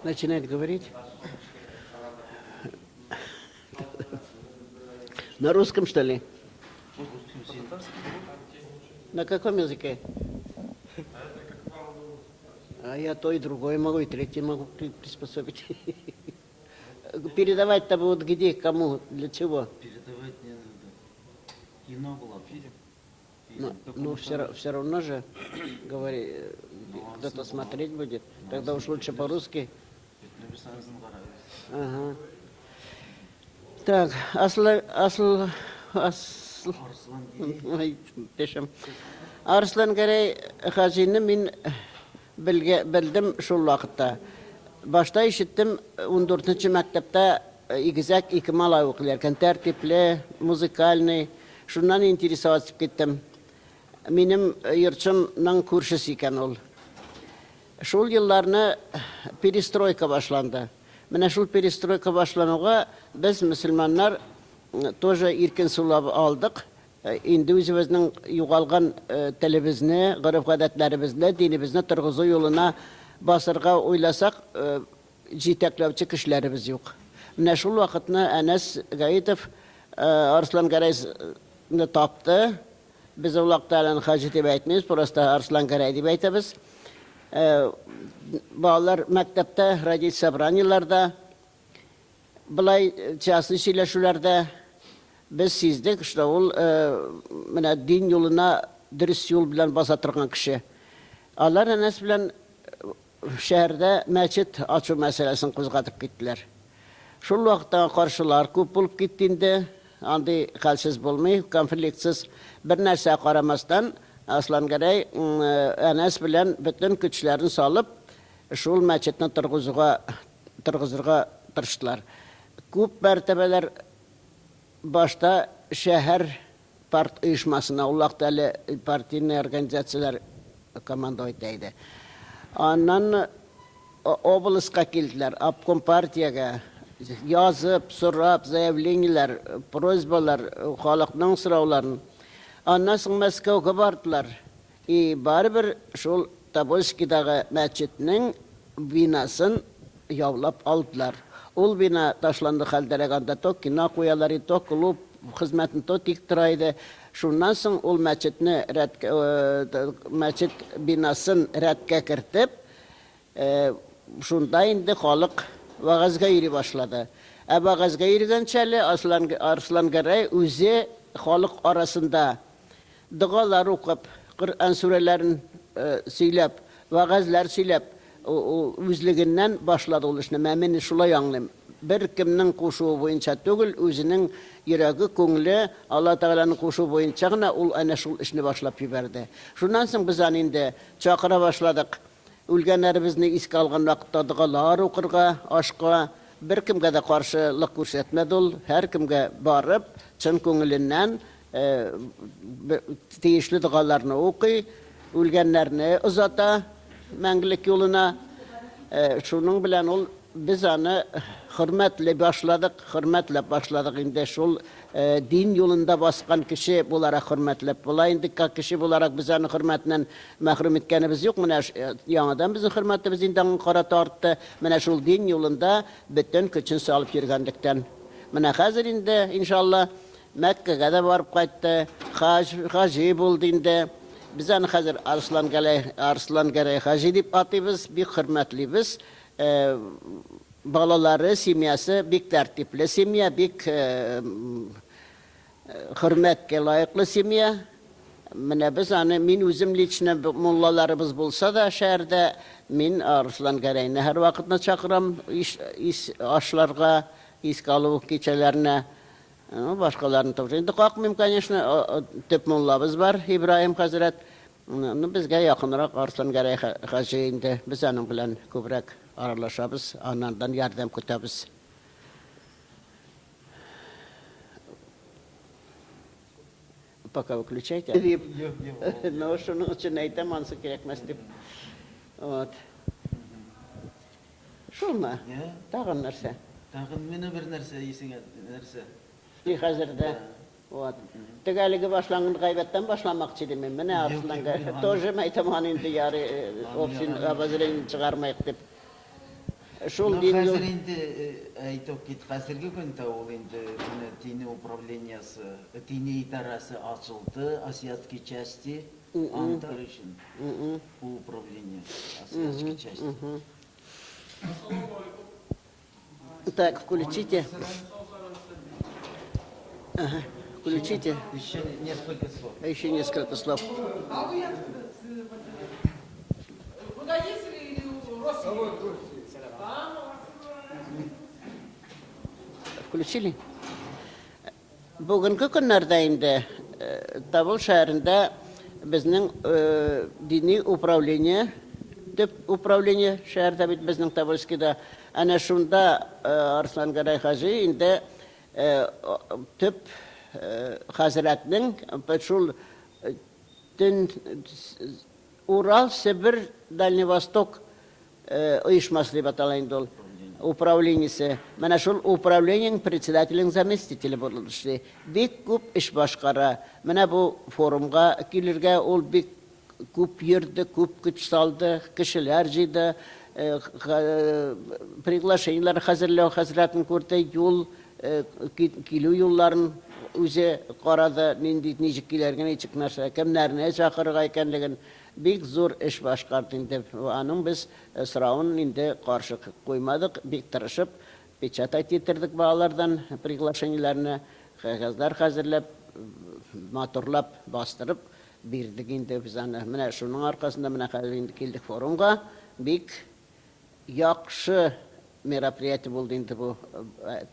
Начинает говорить. На русском, что ли? На каком языке? А я то и другое могу, и третье могу приспособить. Передавать-то будут где, кому, для чего? Передавать не надо. Кино было, фильм. Ну, все равно же, говори, кто-то смотреть будет. Тогда уж лучше по-русски. Ага. Так, Арслан Гәрәй Хаҗины мин белдем шул вакытта. Башта ишеттем, 14-нче мәктәптә игезәк ике малай укыйлар икән, тәртипле, музыкальный. Шуннан интересоваться киттем. Минем йортчымның күршесе икән ул. Шул елларны перестройка башланды. Менә шул перестройка башлануга без мөселманнар тоже иркен сулап алдык. Инде үзебезнең югалган телебезне, гореф-гадәтләребезне, динебезне торгызу юлына басырга уйласак, җитәкләүче кешеләребез юк. Менә шул вакытны Әнәс Гаитов Арслан Гәрәйне тапты. Без ул вакытта әле хаҗи дип әйтмибез, просто Арслан Гәрәй дип әйтәбез. Балалар мәктәптә, родитель собраниеларда, былай частный сөйләшүләрдә без сиздек, что ул менә дин юлына дөрес юл белән баса торган кеше. Алар Әнәс белән шәһәрдә мәчет ачу мәсьәләсен кузгатып киттеләр. Шул вакытта каршылар күп булып китте инде. Андый хәлсез булмый, конфликтсыз бер нәрсә карамастан, Аслан Гәрәй Әнәс белән бөтен көчләрен салып, шул мәчетне торгызырга тырыштылар. Күп мәртәбәләр башта шәһәр парт оешмасына, ул вакытта әле партийный организацияләр команда итә иде. Аннан областька килделәр, обком партиягә. Язып, сорап, заявлениеләр, просьбалар, халыкның сорауларын. Аннан соң Мәскәүгә бардылар. И барыбер шул Тобольскидагы мәчетнең бинасын яулап алдылар. Ул бина ташландык хәлдәрәк, анда то кино куялар иде, то клуб хезмәтен, то тик тора иде. Шуннан соң ул мәчетне рәткә, мәчет бинасын рәткә кертеп, Шунда инде халык вәгазьгә йөри башлады. Ә вәгазьгә йөргәнче әле Арслан, Арслангәрәй үзе халык арасында догалар укып, Коръән сүрәләрен сөйләп, вәгазьләр сөйләп, ул үзлегеннән башлады ул эшне. Мә мин шулай аңлыйм. Беркемнең кушуы буенча түгел, үзенең йөрәге, күңеле, Алла Тәгаләнең кушуы буенча гына ул әнә шул эшне башлап җибәрде. Шуннан соң без аны инде чакыра башладык. Үлгәннәребезне искә алган вакытта догалар укырга, ашка. Беркемгә дә каршылык күрсәтмәде ул, һәркемгә барып, чын күңеленнән тиешле догаларны укый, үлгәннәрне озата мәңгелек юлына. Шуның белән ул без аны хөрмәтли башладык, хөрмәтләп башладык инде шул дин юлында баскан кеше буларак хөрмәтләп. Болай инде как кеше буларак без аны хөрмәтеннән мәхрүм иткәнебез юк. Менә яңадан безнең хөрмәтебез инде аңа карата артты. Менә шул дин юлында бөтен көчен салып йөргәнлектән. Менә хәзер инде, иншалла, Мәккәгә дә барып кайтты, хаҗ, хаҗи булды инде. Без аны хәзер Арслан Гәрәй, Арслан Гәрәй хаҗи дип атыйбыз, бик хөрмәтлибез. Балалары, семьясы бик тәртипле семья, бик хөрмәткә лаеклы семья. Менә без аны, мин үзем лично, муллаларыбыз булса да шәһәрдә, мин Арслан Гәрәйне һәрвакытны чакырам ис, ис, ашларга, искә алу кичәләренә. Ну, башкаларны тоже инде какмыйм, конечно. Төп муллабыз бар, Ибраһим хәзрәт. Ну, безгә якынрак Арслан Гәрәй хаҗи инде. Без аның белән күбрәк аралашабыз, аннан ярдәм көтәбез. Пока выключайте. Дип. Ну, шуның өчен әйтәм, ансы кирәкмәс дип. Вот. Шулмы? Тагын нәрсә? Тагын менә бер нәрсә исеңә нәрсә? И хәзер дә. Вот. Теге әлеге башланган гайбәттән башламакчы идем мин. Менә Арсланга тоже әйтәм, аны инде ярый, общий обозрение чыгармыйк дип. Шул Ну, дин хәзер инде әйтеп кит, хәзерге көндә ул инде менә дини управлениесе, дини идарәсе ачылды, азиатский части, анда өчен бу управление, азиатский части. Так, включите. Ага, включите. Еще несколько слов. Еще несколько слов. А вы откуда? Вы родители или родственники? Включили? Бүгенге көннәрдә инде Тобол шәһәрендә безнең дини управление, төп управление шәһәрдә бит безнең Тобольскида. Әнә шунда Арслан Гәрәй хаҗи инде төп хәзрәтнең шул төн Урал, Себер, Дальний Восток оешмасы дип атала инде ул, управлениесе. Менә шул управлениенең председателенең заместителе булып эшли. Бик күп эш башкара. Менә бу форумга килергә ул бик күп йөрде, күп көч салды, кешеләр җыйды, приглашениеләр хәзерләү хәзрәтен күрде, юл килү юлларын үзе карады, нинди, ничек килергә, ничек нәрсә, кемнәрне чакырырга икәнлеген. Бик зур эш башкарды инде. Аның без соравын инде каршы куймадык, бик тырышып печатать иттердек балалардан приглашениеләрне, кәгазьләр хәзерләп, матурлап бастырып бирдек инде без аны. Менә шуның аркасында менә хәзер инде килдек форумга. Бик яхшы мероприятие булды инде бу.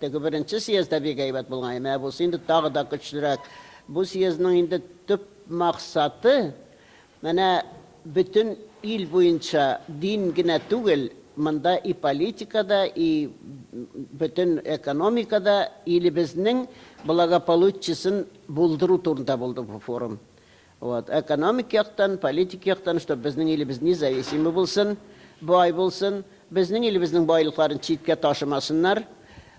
Теге беренче съездда бик әйбәт булган, менә бусы инде тагы да көчлерәк. Бу съездның инде төп максаты менә бөтен ил буенча дин генә түгел, монда и политикада, и бөтен экономикада илебезнең благополучиесен булдыру турында булды бу форум. Вот, экономик яктан, политик яктан, чтобы безнең илебез независимый булсын, бай булсын, безнең илебезнең байлыкларын читкә ташымасыннар.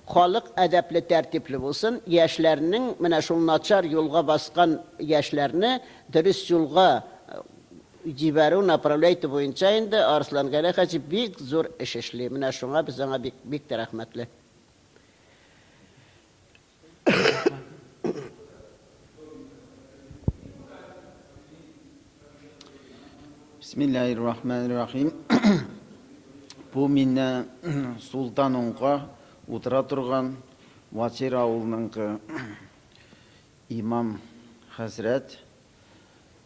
Халык әдәпле, тәртипле булсын, яшьләрнең, менә шул начар юлга баскан яшьләрне дөрес юлга җибәрү, направлять итү буенча инде Арслан Гәрәй хаҗи бик зур эш эшли. Менә шуңа без аңа бик, бик тә рәхмәтле. Бисмиллаһир-рахманир-рахим. Бу миннән сулдан уңга утыра торган Ватир авылыныңкы имам хәзрәт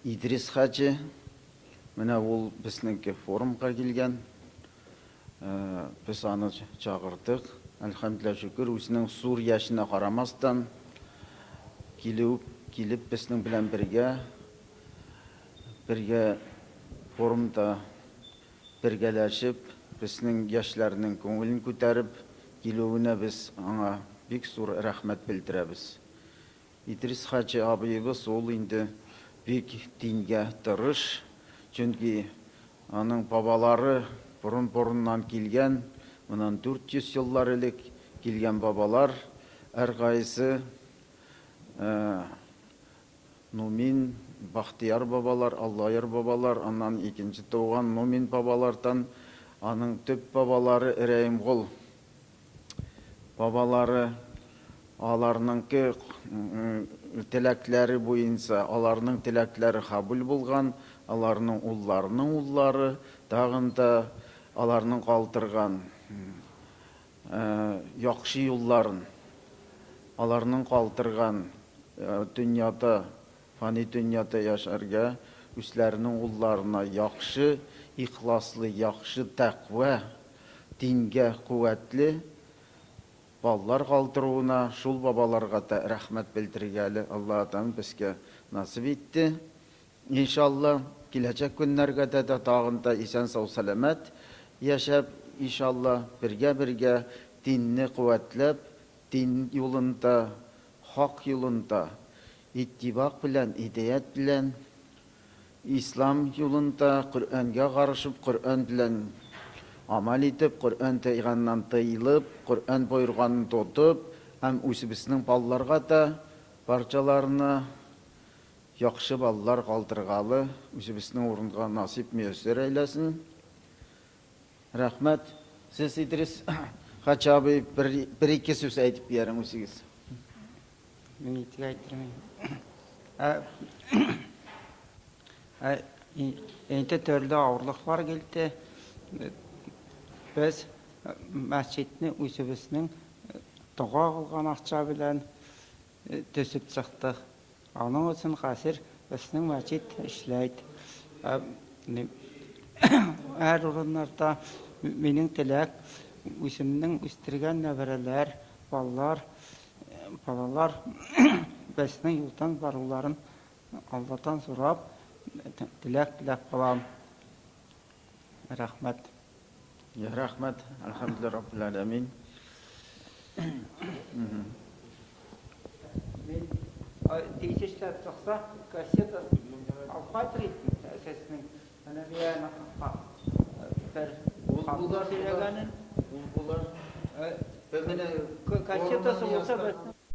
Идрис хаҗи. Менә ул безнеңке форумга килгән. Без аны чакырдык. Әлхәмдүлилләһ шөкер, үзенең зур яшенә карамастан, килү, килеп безнең белән бергә, бергә форумда бергәләшеп, безнең яшьләрнең күңелен күтәреп килүенә без аңа бик зур рәхмәт белдерәбез. Идрис хаҗи абыебыз ул инде бик дингә тырыш, чөнки аның бабалары борын-борыннан килгән, моннан 400 еллар элек килгән бабалар, һәркайсы Нумин, Бахтияр бабалар, Аллаяр бабалар, аннан икенче туган Нумин бабалардан, аның төп бабалары Рәимгол Бабалары аларныңкы теләкләре буенча, аларның теләкләре кабул булган, аларның улларының уллары, тагын да аларның калтырган яхшы юлларын, аларның калтырган дөньяда, фани дөньяда яшәргә үзләренең улларына яхшы ихласлы, яхшы тәкъва, дингә куәтле баллар калдыруына, шул бабаларга да рәхмәт белдерергә әле Аллаһы Тәгалә безгә насыйп итте. Иншалла, киләчәк көннәргә дә дә тагын да исән-сау сәламәт яшәп, иншалла, бергә-бергә динне куәтләп, дин юлында, хак юлында, иттибак белән, һидаять белән Ислам юлында Коръәнгә карышып, Коръән белән гамәл итеп, Коръән тыйганнан тыелып, Коръән боерганын тотып һәм үзебезнең балаларга да барчаларына яхшы балалар калдыргалы үзебезнең урынга насыйп мөяссәр әйләсен. Рәхмәт. Сез, Идрис Хачи абый, бер, бер-ике сүз әйтеп бирәң үзегез. Мин итек әйттермим. Ә, ә, инде төрле авырлыклар килде. Без мәчетне үзебезнең дога кылган акча белән төзеп чыктык. Аның өчен хәзер безнең мәчет эшләйт. Һәр урыннарда минем теләк, үземнең үстергән нәбәрәләр, балалар, балалар безнең юлдан баруларын Алладан сорап, теләк теләп калам. Рәхмәт. Рәхмәт. Әлхәмдүлилләһ Раббил әләмин. Мин тиз эшләп чыкса, кассета алып кайтыр идем сезнең. Менә бер хатын сөйләгәнен. Ул булыр. Кассетасы булса,